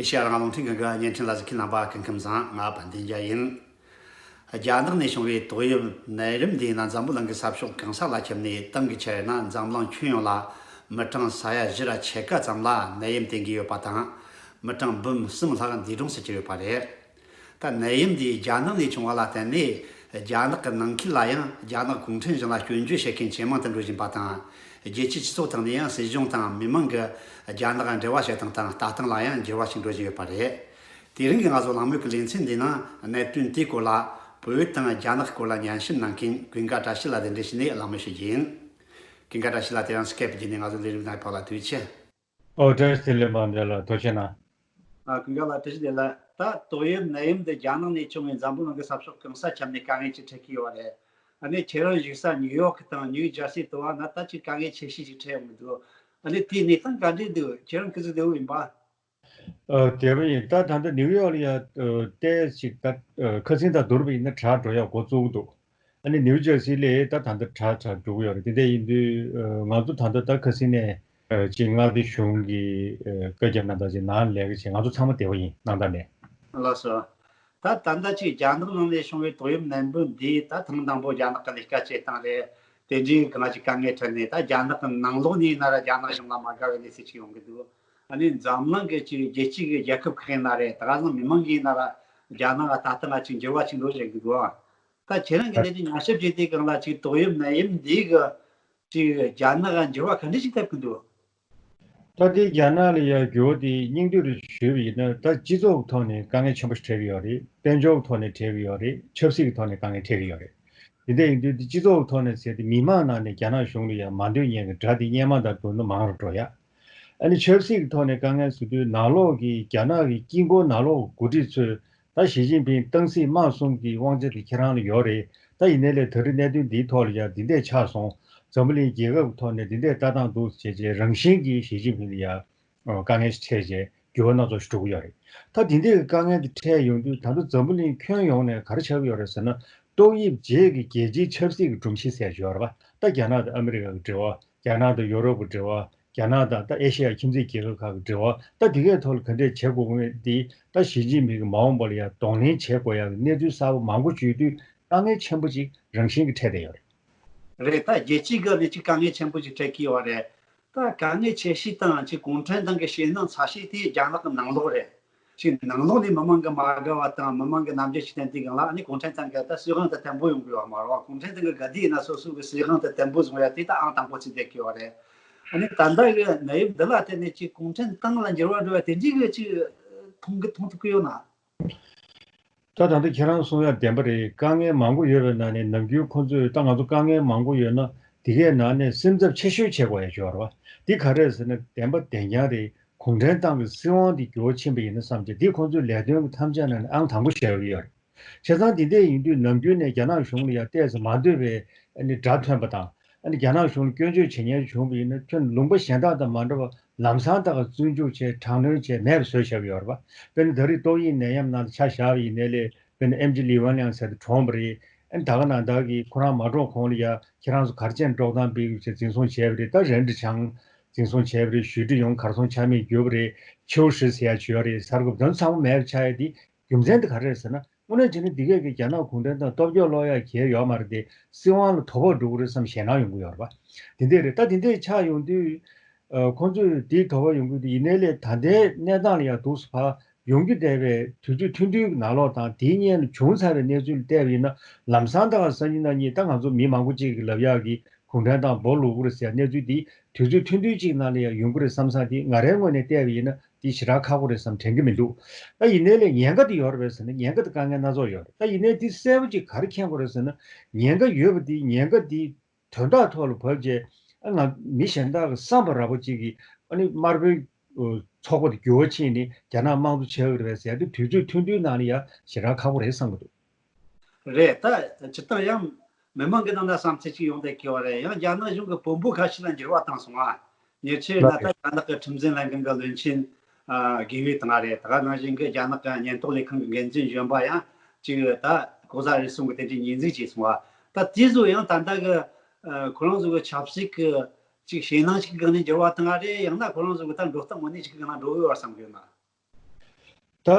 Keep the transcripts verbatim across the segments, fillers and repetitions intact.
ཨེ་ཤེ་ཡ་རང་དབང་རླུང་འཕྲིན་ཁང་གི་བརྙན་འཕྲིན་ལ་གཟིགས་མཁན་རྣམ་པ་སྐུ་ཁམས་བཟང་། ང་དཔལ་ལྡན་རྒྱལ་ཡིན། རྒྱ་ནག་ནས་བྱུང་བའི་ཏོག་དབྱིབས་ནད་ཡམས་འདིས་ན་འཛམ་བུ་གླིང་གི་ས་ཕྱོགས་གང་ས་ལ་ཁྱབ་ནས། ཏང་གི་ཆ་ཡིན་ན་འཛམ་གླིང་ཁྱོན་ཡོངས་ལ་མི་གྲངས་ས་ཡ་བཞི་ར་ཕྱེད་ཀ་ཙམ་ལ་ནད་ཡམས་དེ་འགོས་ཡོད་པ་དང་། མི་གྲངས་འབུམ་གསུམ་ལྷག་འདས་གྲོངས་སུ་གྱུར་ཡོད་པ་རེད། ད་ནད་ཡམས་འདིས་རྒྱ་ནག་ནས་བྱུང་བ་ལ་བརྟེན་ནས། རྒྱ་ནག་གི་ནང་ཁུལ་ལ་ཡང་རྒྱ་ནག་གུང་ཁྲན་གཞུང་ལ་སྐྱོན་བརྗོད་བྱེད་མཁན་ཇེ་མང་དུ་འགྲོ་བཞིན་པ་དང་། རྒྱལ་སྤྱིའི་སྤྱི་ཚོགས་སྟེང་ནས་ཡང་སྲིད་གཞུང་དང་མི་མང་གི་རྒྱ་ནག་འབྲེལ་བ་བྱེད་སྟངས་དང་ལྟ་སྟངས་ལ་ཡང་འགྱུར་བ་ཞིག་འགྲོ་བཞིན་ཡོད་པ་རེད། དེ་རིང་གི་ང་ཚོ་གླེང་མོལ་གྱི་ལེ་ཚན་འདི་ནང་གནད་དོན་དེའི་སྐོར་ལ་བོད་དང་རྒྱ་ནག་སྐོར་ལ་ཉམས་ཞིབ་གནང་མཁན་ཀུན་དགའ་བཀྲ་ཤིས་ལགས་གདན་འདྲེན་བྱས་ནས་གླེང་མོལ་ཞུ་རྒྱུ་ཡིན། ཀུན་དགའ་བཀྲ་ཤིས་ལགས་དེ་རིང་སྐད་བརྒྱུད་ནས་ང་ཚོ་ལས་རིམ་ནང་ཕེབས་པ་ལ་ཐུགས་རྗེ་ཆེ། ཨོ་བཀྲ་ཤིས་བདེ་ལེགས། མང་བདེ་ལ་ཐུགས་རྗེ་གནང་། ཨ། ཀུན་དགའ་ལགས་བཀྲ་ཤིས་བདེ་ལེགས། ད་ཏོག་དབྱིབས་ནད་ཡམས་འདི་རྒྱ་ནག་ནས་བྱུང་བའི་འཛམ་བུ་གླིང་གི་ས་ཕྱོགས་གང་ས་ཁྱབ་ནས་དཀའ་ངལ་ཅིག་འཕྲད་ཀྱི་ཡོད་རེད། ཨ་ནི་ཁྱེད་རང་བཞུགས་ས་ནིའུ་ཡོག་གི་དང་ནིའུ་ཇར་སི་དུ་བ་ན་ད་ཅིག་དཀའ་ངལ་ཆེ་ཤོས་ཅིག་འཕྲད་ཡོང་གི་འདུག་ཨ་ནི་དེའི་གནས་སྟངས་ག་འདྲས་འདུག་ཁྱེད་རང་སྐུ་གཟུགས་བདེ་པོ་ཡིན་པ། ཨ། བདེ་པོ་ཡིན། ད་ད་ལྟ་ནིའུ་ཡོག་ལ་ཡ་ཨ་ཏོག་ཙམ་ད་ཨ་ཁ་སང་དང་བསྡུར་བ་ཡིན་ན་དྲག་འགྲོ་ཡ་འགོ་བཙུགས་འདུག་ཨ་ནི་ནིའུ་ཇར་སི་ལ་ད་ད་ལྟ་དྲག་དྲག་འགྲོ་གི་ཡོད་རེད། དེ་འདྲ་ཡིན་དུས་ཨ་ང་ཚོ་ད་ལྟ་ད་ཁ་སང་ནས་ཨ་ཅིག་མངའ་སྡེ་གཞུང་གི་ཨ་བཀའ་རྒྱ་ནང་ད་ཅིག་ནང་ལས་ཀ་བྱས། ང་ཚོ་ཚང་མ་བདེ་པོ་ཡིན། ནང་ད་ནས། ལགས་སོ། ད་ད་ལྟ་ཅིག་རྒྱ་ནག་ནང་ནས་བྱུང་བའི་ཏོག་དབྱིབས་ནད་འབུ་འདིས་ད་ཐེངས་དང་པོ་རྒྱ་ནག་གི་ལས་ཀ་བྱེད་སྟངས་རེད། དེ་འདྲའི་གང་ཅིག་དཀའ་ངལ་འཕྲད་ནས། ད་རྒྱ་ནག་གི་ནང་ལོགས་ནས་ཡིན་ན་ར་རྒྱ་ནག་གཞུང་ལ་མ་དགའ་བའི་གནས་ཚུལ་ཅིག་ཡོང་གི་འདུག་ཨ་ནི་འཛམ་གླིང་གི་ཅིག་རྒྱལ་སྤྱི་གི་རྒྱལ་ཁབ་ཁག་ཡིན་ན་རེད། ད་ག་ཟུང་མི་མང་གིས་ཡིན་ན་ར་རྒྱ་ནག་ལ་ལྟ་སྟངས་ལ་ཅིག་འགྱུར་བ་ཅིག་འགྲོ་བཞིན་གི་འདུག་ད་ཁྱེད་རང་གི་ལས་ཀྱི་ཉམས་ཞིབ་བྱེད་དུས་སྒང་ལ་ཅིག་ཏོག་དབྱིབས་ནད་ཡམས་འདི་གི་ཅིག་རྒྱ་ནག་ལ་འགྱུར་བ་ག་འདྲ་ཞིག་ཐེབས་ཀྱི་འདུག་ད་ལྟའི་རྒྱ་ནག་ལ་ཡ་འགྱུར་བ་དེ་སྙིང་བསྡུས་རུ་ཞུས་པ་ཡིན་ན། ད་སྤྱི་ཚོགས་ཀྱི་ཐོག་ནས་དཀའ་ངལ་ཆེན་པོ་ཞིག་འཕྲད་ཀྱི་ཡོད་རེད། དཔལ་འབྱོར་གྱི་ཐོག་ནས་འཕྲད་ཀྱི་ཡོད་རེད། ཆབ་སྲིད་ཀྱི་ཐོག་ནས་དཀའ་ངལ་འཕྲད་ཀྱི་ཡོད་རེད། དེ་འདྲ་ཡིན་དུས་དེ་སྤྱི་ཚོགས་ཀྱི་ཐོག་ནས་ཟེར་ཏེ་མི་མང་ནང་ནས་རྒྱ་ནག་གཞུང་ལ་ཡ་མ་འདོད་མཁན་གྱི་སྒྲ་དེ་སྔོན་མ་དང་བསྡུར་ན་མང་རུ་འགྲོ་ཡ། ཨ་ནི་ཆབ་སྲིད་ཀྱི་ཐོག་ནས་དཀའ་ངལ་ཟེར་དུས་ནང་ལོགས་ཀྱི་རྒྱ་ནག་གི་དཀྱིལ་འཁོར་ནང་ལོགས་འགོ་ཁྲིད་ཚོས། ད་ཞི་ཅིན་ཕིང་ཏང་སྲིད་དམངས་གསུམ་གྱི་དབང་ཆ་དེ་ཁྱེད་རང་ལ་ཡོད་རེད། ད་ཡིན་ནའི་ལས་ད་རེས་གནད་དོན་འདིའི་ཐོག་ལ་ཡ་འདི་འདྲས་ཆགས་སོང་། འཛམ་བུ་གླིང་རྒྱལ་ཁབ་ཀྱི་ཐོག་ནས་འདི་འདྲས་ལྟ་སྟངས་འདུག་བྱས་བྱས། རང་བཞིན་གྱིས་ཞི་ཅིན་ཕིང་ལ་ཡ་ཨ་དཀའ་ངལ་ཞིག་འཕྲད་བྱས། འགྱུར་བ་སྣ་ཚོགས་ཤིག་འགྲོ་གི་ཡོད་རེད། ད་འདི་འདྲས་ཀྱི་དཀའ་ངལ་འདི་འཕྲད་ཡོང་དུས་ད་ལྟ་འཛམ་བུ་གླིང་ཁྱོན་ཡོངས་ནས་ག་རེ་ཆགས་ཀྱི་ཡོད་རེད་ཟེར་ན། ཏོག་དབྱིབས་རྗེས་ཀྱི་རྒྱལ་སྤྱིའི་ཆབ་སྲིད་ཀྱི་སྒྲོམ་གཞི་ཟེར་ཡ་ཅིག་ཡོད་རེད་པ། ད་རྒྱ་ནག་དང་ཨ་མི་རི་ཀ་གི་འབྲེལ་བ། རྒྱ་ནག་དང་ཡོ་རོབ་ཀྱི་འབྲེལ་བ། རྒྱ་ནག་དང་ད་ཨེ་ཤེ་ཡ་ཁྱིམ་མཚེས་རྒྱལ་ཁབ་ཁག་གི་འབྲེལ་བ། ད་འདི་གའི་ཐོག་ལ་ག་འདྲས་བྱེད་དགོས་མིན་འདི། ད་ཞི་ཅིན་ཕིང་གིས་མ་འོངས་པ་ལ་ཡང་གདོང་ལེན་བྱེད་དགོས་ཡག་གི་གནས་ཚུལ་གསར་པ་མང་པོ་བརྗོད་དུས་དཀའ་ངལ་ཆེན་པོ་ཅིག་རང་བཞིན་གྱིས་འཕྲད་བསྡད་ཡོད་རེད། རེད། ད་རྒྱལ་སྤྱིའི་སྒང་ནས་ཅིག་དཀའ་ངལ་ཆེན་པོ་ཅིག་འཕྲད་ཀྱི་ཡོད་རེད། ད་དཀའ་ངལ་ཆེ་ཤོས་དང་ཅིག་གུང་ཁྲན་ཏང་གི་ཞེད་སྣང་ཚ་ཤོས་དེ་རྒྱ་ནག་གི་ནང་ལོགས་རེད། ཅིག་ནང་ལོགས་ནས་མི་མང་གི་མ་དགའ་བ་དང་མི་མང་གི་རྣམ་འགྱུར་ཅིག་བསྟན་དུས་སྒང་ལ། ཨ་ནི་གུང་ཁྲན་ཏང་གི་ད་སྲིད་དབང་དེ་བརྟན་པོ་ཡོང་གི་ཡོད་མ་རེད་བ། གུང་ཁྲན་ཏང་གི་ག་དུས་ཡིན་ན་སོ་སོ་གི་སྲིད་དབང་དེ་བརྟན་པོ་བཟུང་ཡ་དེ་ད་ཨང་དང་པོ་བརྩིས་བསྡད་ཀྱི་ཡོད་རེད། ཨ་ནི་ད་ལྟ་གི་ནད་ཡམས་འདི་ལ་བརྟེན་ནས་ཅིག་གུང་ཁྲན་ཏང་ལ་འགྱུར་བ་འགྲོ་བ་དེ་འདྲའི་གི་ཅིག་མཐོང་གི་མཐོང་ཐུབ་ཀྱི་ཡོད་ན། ད་ད་ལྟ་ཁྱེད་རང་གསུང་ཡ་བདེན་པ་རེད། དཀའ་ངལ་མང་པོ་ཡོད་པའི་ནང་ནས་ནམ་རྒྱུན་ཁོང་ཚོས། ད་ང་ཚོ་དཀའ་ངལ་མང་པོ་ཡོད་ན་དེ་གའི་ནང་ནས་སེམས་འཚབ་ཆེ་ཤོས་བྱེད་དགོས་ཡ་ཅིག་ཡོད་རེད་བ། འདི་ག་རེ་རེད་ཟེར་ན་བདེན་པ་བདེན་རྐྱང་རེད། གུང་ཁྲན་ཏང་གི་སྲིད་དབང་འདི་འགྱུར་བ་ཕྱིན་པ་ཡིན་ན་བསམ་བྱས། འདི་ཁོང་ཚོའི་ལས་དོན་གྱི་ཐབས་ཆག་ནང་ནས་ཨང་དང་པོ་བཞག་གི་ཡོད་རེད། བྱས་ཙང་འདི་འདྲ་ཡིན་དུས་ནམ་རྒྱུན་ནས་རྒྱ་ནག་གཞུང་ལ་ཡ་ཏོག་ཙམ་མ་འདོད་པའི་ཨ་ནི་སྒྲ་ཐོན་པ་དང་། ཨ་ནི་རྒྱ་ནག་གཞུང་ལ་སྐྱོན་བརྗོད་བྱེད་མཁན་བྱུང་བ་ཡིན་ན། ཁྱོན་ལུང་པ་གཞན་དག་དང་མ་འདྲ་བ་ལམ་སང་ད་ག་བཙོན་འཇུག་བྱས། དྲག་གནོན་བྱས། མེད་པ་བཟོས་བཞག་གི་ཡོད་རེད་པ། དཔེར་ན་ད་རེས་ཏོག་དབྱིབས་ནད་ཡམས་ནང་ལ་ཆ་བཞག་པ་ཡིན་ནའི་ལས། དཔེར་ན་ཨེམ་ཆི་ལི་ཝན་ལིང་ཟེར་དེ་གྲོངས་པ་རེད། ཨ་ནི་ད་ག་ནང་བདག་གིས་ཁོ་རང་མ་གྲོངས་གོང་ལ་ཡ་ཁྱེད་རང་ཚོ་ག་རེ་བྱས་ནས་འགྲོ་སྟངས་སྤེལ་དགོས་ཟེར་འཛིན་བཟུང་བྱས་པ་རེད། ད་རེན་ཀྲི་ཆང་འཛིན་བཟུང་བྱས་པ་རེད། ཞུས་ཀྲི་ཡུང་གར་སོང་ཆ་མེད་གྱུར་པ་རེད། ཆིའུ་ཧྲི་ཟེར་ཡ་ཅིག་ཡོད་རེད། གསར་འགོད་པ་དེ་ཚོ་ཚང་མ་མེད་པ་ཆགས་ཡ་དེ་རྒྱུ་མཚན་དེ་ག་རེ་རེད་ཟེར་ན། དངོས་གནས་བྱས་ན་འདི་གས་ཀྱི་རྒྱ་ནག་གུང་ཁྲན་ཏང་སྟོབས་སྐྱོ་ལོག་ཡ་གང་ཡང་ཡོད་མ་རེད་དེ། སྲིད་དབང་ལ་དོ་ཕོག་འགྲོ་གི་རེད་བསམ་ཞེད་སྣང་ཡོང་གི་ཡོད་རེད་པ། དེ་འདྲས་རེད། ད་དེ་འདྲས་ཆགས་ཡོང་དུས་ཨ་ཁོང་ཚོས་དེའི་དོ་ཕོག་ཡོང་གི་འདུག་ཡིན་ནའི་ལས་ད་ལྟའི་གནས་སྟངས་ལ་ཡང་འདུག་སེ་ཕར་ཡོང་རྒྱུ་བསྡད་པའི་དུས་ཚོད་ཐུང་ཐུང་གི་ནང་ལོགས་དང་། དེའི་སྔོན་ལ་བྱུང་ཚར་བའི་གནས་ཚུལ་ལ་བལྟས་པ་ཡིན་ན། ལམ་སང་ད་ག་སང་ཉིན་གནངས་ཉིན་ད་ང་ཚོ་མི་མང་པོ་ཅིག་གིས་ལབ་ཡག་གི་གུང་ཁྲན་ཏང་སྦོ་ལོག་གི་རེད་ཟེར་ཡ་གནས་ཚུལ་དེ་དུས་ཚོད་ཐུང་ཐུང་ཅིག་ནང་ལ་ཡང་ཡོང་གི་རེད་བསམ་བསམ་དེ་ང་རའི་ངོས་ནས་བལྟས་པ་ཡིན་ན། དེ་ཞེ་དྲག་ཁག་པོ་རེད་བསམ་དྲན་གྱི་མི་འདུག་ད་ཡིན་ནའི་ལས་ཉེན་ཁ་དེ་ཡོད་རེད་པས་ཟེར་ན། ཉེན་ཁ་དེ་དཀའ་ངལ་སྣ་ཚོགས་ཡོད་རེད། ད་ཡིན་ནའི་དེ་གསལ་པོ་ཅིག་ག་རེ་མཁྱེན་དགོས་རེད་ཟེར་ན། ཉེན་ཁ་ཡོད་པ་དེ། ཉེན་ཁ་དེ་དོན་དག་ཐོག་ལ་བབས་རྗེས། ཨ་ང་མི་གཞན་དག་གི་བསམ་པ་འདྲ་པོ་ཅིག་གིས། ཨ་ནི་དམར་པོའི་ཚོགས་པ་དེ་འགྱུར་བ་ཕྱིན་ནས་རྒྱ་ནག་དམངས་གཙོ་ཆགས་ཀྱི་རེད་པས་ཟེར་ཡ་དེ་དུས་ཚོད་ཐུང་ཐུང་ནང་ལ་ཡ་ཞེ་དྲག་ཁག་པོ་རེད་བསམ་གྱི་འདུག་རེད། ད་སྤྱིར་བཏང་ཡང་མི་མང་གི་ནང་ན་བསམ་ཚུལ་ཅིག་ཡོང་བསྡད་ཀྱི་ཡོད་རེད། ཡང་རྒྱ་ནག་གཞུང་གི་དཔོན་པོ་ཁ་ཤས་ལ་འགྱུར་བ་བཏང་སོང་ང་། ཉེ་ཆར་ན་ད་རྒྱ་ནག་གི་ཁྲིམས་འཛིན་ལྷན་ཁང་གི་བློན་ཆེན་ཨ་དགེ་འོས་བཏང་རེད། ད་ག་ནང་བཞིན་གྱི་རྒྱ་ནག་གི་ཉེན་རྟོག་ལས་ཁང་གི་འགན་འཛིན་གཞོན་པ་ཡང་ཅིག་ད་ལྐོག་ཟ་རུལ་སུངས་ཀྱི་དེ་འདྲའི་ཉེས་འཛུགས་བྱས་སོང་ང་། ད་དེ་ཚོ་ཡང་ད་ལྟ་གི་ཨ་ཁོ་རང་ཚོ་གི་ཆབ་སྲིད་ཀྱི་ཅིག་ཞེད་སྣང་ཞིག་གི་སྒང་ནས་འགྱུར་བ་བཏང་ང་རེད། ཡང་ན་ཁོ་རང་ཚོ་གི་ད་འགྲོ་སྟངས་དངོས་གནས་ཅིག་གི་སྒང་ན་འགྲོ་གི་ཡོད་བསམ་གྱི་ཡོད་ན། ད་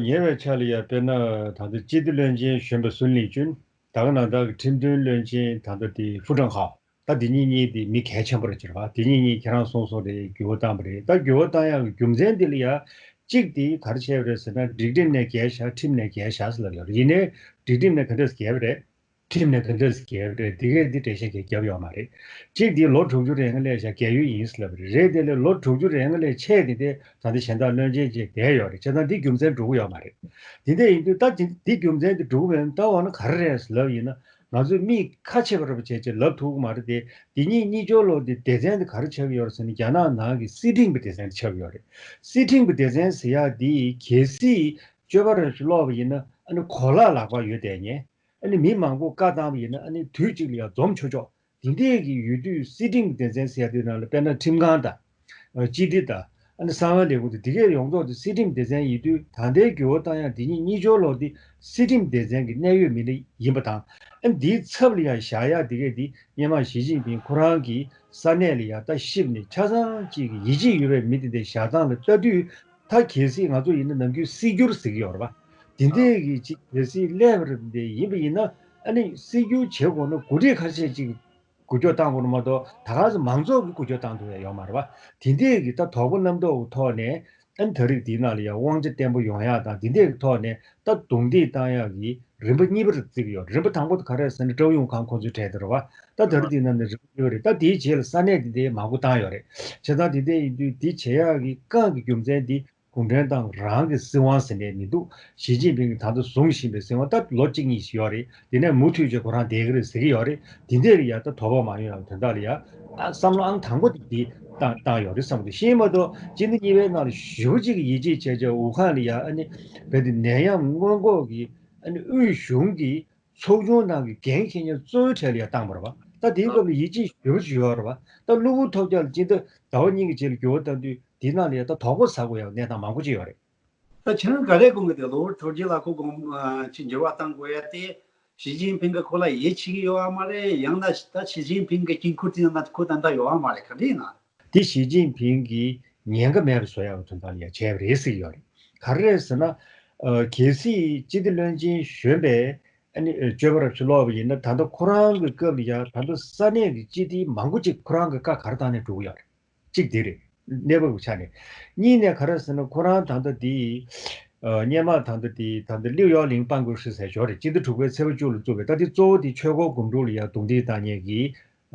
ཉེ་བའི་ཆར་ལ་ཡ་དཔེར་ན་ད་ལྟ་སྤྱི་བདེ་བློན་ཆེན་གཞོན་པ་སུན་ལི་ཅུན། ད་ག་ནང་བཞིན་གྱི་ཁྲིམས་དོན་བློན་ཆེན་ད་ལྟ་དེ་ཧྥུ་ཀྲང་ཧའོ། ད་དེ་གཉིས་གཉིས་དེ་མི་གལ་ཆེན་པོ་རེད་ཟེར་བ། དེ་གཉིས་གཉིས་ཁྱེད་རང་གསུངས་སོང་རེད། འགྱུར་བ་བཏང་བ་རེད། ད་འགྱུར་བ་བཏང་ཡག་གི་རྒྱུ་མཚན་དེ་ལ་ཡ་གཅིག་དེ་ག་རེ་བྱས་པ་རེད་ཟེར་ན། སྒྲིག་ཁྲིམས་ནས་བརྒལ་བཞག་ཁྲིམས་ནས་བརྒལ་བཞག་ཟེར་ལབ་ཡོད་རེད། ཡིན་ནའི་སྒྲིག་ཁྲིམས་ནས་ག་འདྲས་བརྒལ་བ་རེད། ཁྲིམས་ནས་ག་འདྲས་བརྒལ་བ་རེད། དེ་གས་འདི་འགྲེལ་བཤད་གས་བརྒྱབ་ཡོད་མ་རེད། གཅིག་འདི་ལོ་དྲུག་ཅུ་རེ་ལྔ་ལས་བཞག་རྒས་ཡོལ་ཡིན་ཟེར་ལབ་རེད། རེད་དེ་ལས་ལོ་དྲུག་ཅུ་རེ་ལྔ་ལས་ཆད་དེ་དེ་ད་ལྟ་གཞན་དག་བློན་ཆེན་ཅིག་བསྡད་ཡོད་རེད། བྱས་ཙང་འདི་རྒྱུ་མཚན་འགྲོ་གི་ཡོད་མ་རེད། དེ་འདྲ་ཡིན་དུས་ད་འདི་འདི་རྒྱུ་མཚན་འདི་འགྲོ་གི་མེད་ན་ད་འོ་ན་ག་རེ་རེད་ཟེར་ལབ་ཡིན་ན། ང་ཚོས་མིས་ཁ་ཕྱེ་བ་རེད་པ་བྱས་བྱས་ལབ་ཐུབ་ཀྱི་མ་རེད་དེ། འདི་གཉིས་གཉིས་སྦྱོར་ལོ་འདི་སྡེ་ཚན་འདི་ག་རེ་ཆགས་ཀྱི་ཡོད་རེད་ཟེར་ན། རྒྱ་ནག་ནང་གི་སྲིད་ཁྲིམས་ཀྱི་སྡེ་ཚན་འདི་ཆགས་ཀྱི་ཡོད་རེད། སྲིད་ཁྲིམས་ཀྱི་སྡེ་ཚན་ཟེར་ཡག་འདི་གལ་སྲིད་སྤྱོད་པ་རེ་ཞིག་ལོག་པ་ཡིན་ན། ཨ་ནི་གོ་ལག་ལག་པ་ཡོད་བསྡད་མཁན། ཨ་ནི་མི་མང་པོ་བཀའ་བཏང་བ་ཡིན་ན་ཨ་ནི་དུས་གཅིག་ལ་ཡང་འཛོམས་ཆོག་ཆོག་དེ་འདྲས་ཀྱི་ཡོད་དུས། སྲིད་ཁྲིམས་སྡེ་ཚན་ཟེར་ཡ་དེ་ནང་ལ་དཔེར་ན་ཁྲིམས་ཁང་དང་། ཨ་སྤྱི་བདེ་དང་། ཨ་ནི་གསང་བའི་ལས་ཁུངས་དང་། དེ་གས་ཡོངས་རྫོགས་དེ་སྲིད་ཁྲིམས་སྡེ་ཚན་ཡིན་དུས། ད་ལྟའི་འགྱུར་བ་བཏང་ཡ་དེ་གཉིས་གཉིས་སྦྱོར་ལོ་དེ་སྲིད་ཁྲིམས་སྡེ་ཚན་གྱི་གནད་ཡོད་མི་སྣ་ཡིན་པ་དང་། ཨ་ནི་དེའི་ཚབ་ལ་ཡང་བཞག་ཡ་དེ་གས་དེ་སྔོན་མ་ཞི་ཅིན་ཕིང་ཁོ་རང་གི་ས་གནས་ལ་ཡང་ད་གཤིབ་ནས་ཆ་ཚང་གཅིག་གི་ཡིད་ཆེས་ཡོད་པའི་མི་དེ་འདྲ་བཞག་སྟངས་ལ་ལྟ་དུས། ད་གལ་སྲིད་ང་ཚོ་ཡིན་ན་ནམ་རྒྱུན་སྲིད་འགྱུར་ཟེར་གྱི་ཡོད་རེད་པ། དེ་འདྲས་ཀྱི་ཅིག་གལ་སྲིད་སླེབས་པ་རེད་དེ་ཡིན་པ་ཡིན་ན། ཨ་ནི་སྲིད་འགྱུར་བྱེད་དགོས་ན་འགོ་ཁྲིད་ཁ་ཤས་ཅིག་འགུལ་སྐྱོད་བཏང་དགོས་ན་མ་གཏོགས། ད་ག་ཚོད་མང་ཚོགས་ཀྱིས་འགུལ་སྐྱོད་བཏང་ཐུབ་ཡ་ཡོད་མ་རེད་པ། དེ་འདྲས་ཀྱི་ད་དོགས་པ་རྣམ་རྟོག་གི་ཐོག་ནས། ཨ་ནི་ད་རེས་དེའི་ནང་ལ་ཡང་དབང་ཆ་བརྟན་པོ་ཡོང་ཡག་དང་དེ་འདྲས་ཀྱི་ཐོག་ནས་ད་རྡུང་རྡེག་བཏང་ཡག་གི་རིམ་པ་གཉིས་པ་རེ་བརྩི་གི་ཡོད། རིམ་པ་དང་པོ་དེ་ག་རེ་རེད་ཟེར་ན། ཀྲོའུ་ཡུང་ཁང་ཁོང་ཚོའི་གྲས་དེ་རེད་པ། ད་ད་རེས་དེའི་ནང་ནས་རིམ་པ་གཉིས་པ་རེད། ད་དེའི་རྗེས་ལ་ས་གནས་དེ་འདྲའི་མང་པོ་བཏང་ཡོད་རེད། བྱས་ཙང་དེ་འདྲ་ཡིན་དུས་དེ་བྱེད་ཡག་གི་རྐང་གི་རྒྱུ་མཚན་དེ་གུང་ཁྲན་ཏང་རང་གི་སྲིད་དབང་ཟེར་ནས་མི་འདུག་ཞི་ཅིན་ཕིང་གིས་ད་ལྟ་བཟུང་བཞིན་པའི་སྲིད་དབང་ད་ལོ་གཅིག་གཉིས་ཤིག་ཡོད་རེད། དེ་ནས་མུ་མཐུད་བྱས་ཁོ་རང་བསྡད་ཀྱི་རེད་ཟེར་གྱི་ཡོད་རེད། དེ་འདྲ་ལ་ཡ་ད་དོགས་པ་མ་ཡོང་ཡག་དོན་དག་ལ་ཡ། ཨ་བསམ་བློ་ཨང་དང་པོ་དེ་དེ་བཏང་བཏང་ཡོད་རེད་བསམ་གི་འདུག་ཤེས་མ་གཏོགས་སྤྱི་ཟླ་གཉིས་པའི་ནང་ལ་ཞེ་པོ་ཅིག་གི་ཡིད་ཆེས་བྱས་བྱས་ཝུ་ཧན་ལ་ཡ་ཨ་ནི་རྦད་དེ་ནད་ཡམས་སྔོན་འགོག་གི་ཨ་ནི་དབུས་གཞུང་གི་ཚོགས་ཆུང་ནང་གི་འགན་འཁྱེར་མཁན་གཙོ་བོའི་གྲས་ལ་ཡ་བཏང་བ་རེད་པ། ད་དེའི་སྐབས་ལ་ཡིད་ཆེས་ཞེ་པོ་ཅིག་ཡོད་རེད་པ། ད་གློ་བུར་ཐོལ་རྒྱག་ལ་སྤྱི་ཟླ་ཟླ་བ་གཉིས་ཀྱི་རྗེས་ལ་འགྱུར་བ་བཏང་དུས་དེའི་ནང་ལ་ཡ་ད་དོགས་པ་ཟ་དགོས་ཡག་གནས་སྟངས་མང་པོ་ཅིག་ཡོད་རེད། ད་ཁྱེད་རང་ག་རེ་དགོངས་ཀྱི་འདུག་གློ་བུར་ཐོལ་རྒྱག་ལ་ཁོ་དགོངས་ཅིག་འགྱུར་བ་གཏང་དགོས་ཡ་དེ། ཞི་ཅིན་ཕིང་གིས་ཁོ་ལ་ཡིད་ཆེས་ཀྱི་ཡོད་པ་མ་རེད། ཡང་ན་ད་ཞི་ཅིན་ཕིང་གི་དཀྱིལ་འཁོར་དེ་ནང་ན་ཁོ་ད་ལྟ་ཡོད་པ་མ་རེད། ག་འདྲ་ཡིན་ན། དེ་ཞི་ཅིན་ཕིང་གིས་ཉེན་ཁ་མེད་པ་བཟོ་ཡག་གི་དོན་དག་ལ་ཡ་བྱས་པ་རེད་ཟེར་གྱི་ཡོད་རེད། ག་རེ་རེད་ཟེར་ན། ཨ་གལ་སྲིད་སྤྱི་བདེ་བློན་ཆེན་གཞོན་པས་ཨ་ནི་ཨ་སྤྱོད་པ་རབ་ཞིག་ལོག་པ་ཡིན་ན། ད་ལྟ་ཁོ་རང་གི་སྐབས་ལ་ཡ་ད་ལྟ་ས་གནས་ཀྱི་སྤྱི་བདེ་མང་པོ་ཅིག་ཁོ་རང་གི་བཀའ་ག་རེ་བཏང་ནས་འགྲོ་གི་ཡོད་རེད། གཅིག་དེ་རེད། གནས་བབ་ཀྱི་ཆ་ནས། གཉིས་ནས་ག་རེ་ཟེར་ན། ཁོ་རང་ད་ལྟ་དེ་ཨ་སྔོན་མ་ད་ལྟ་དེ་ད་ལྟ་ལིའུ་ཡའོ་ལིང་པང་གོ་ཧྲི་ཟེར་ཞོར་རེད། སྤྱི་ཟླ་དྲུག་པའི་ཚེས་པ་བཅུ་ལ་བཙུགས་པའི། ད་དེ་གཙོ་བོ་དེ་ཆོས་འཁོར་སྒོམ་སྒྲུབ་ལ་ཡ་རྡུང་རྡེག་བཏང་མཁན་གྱི་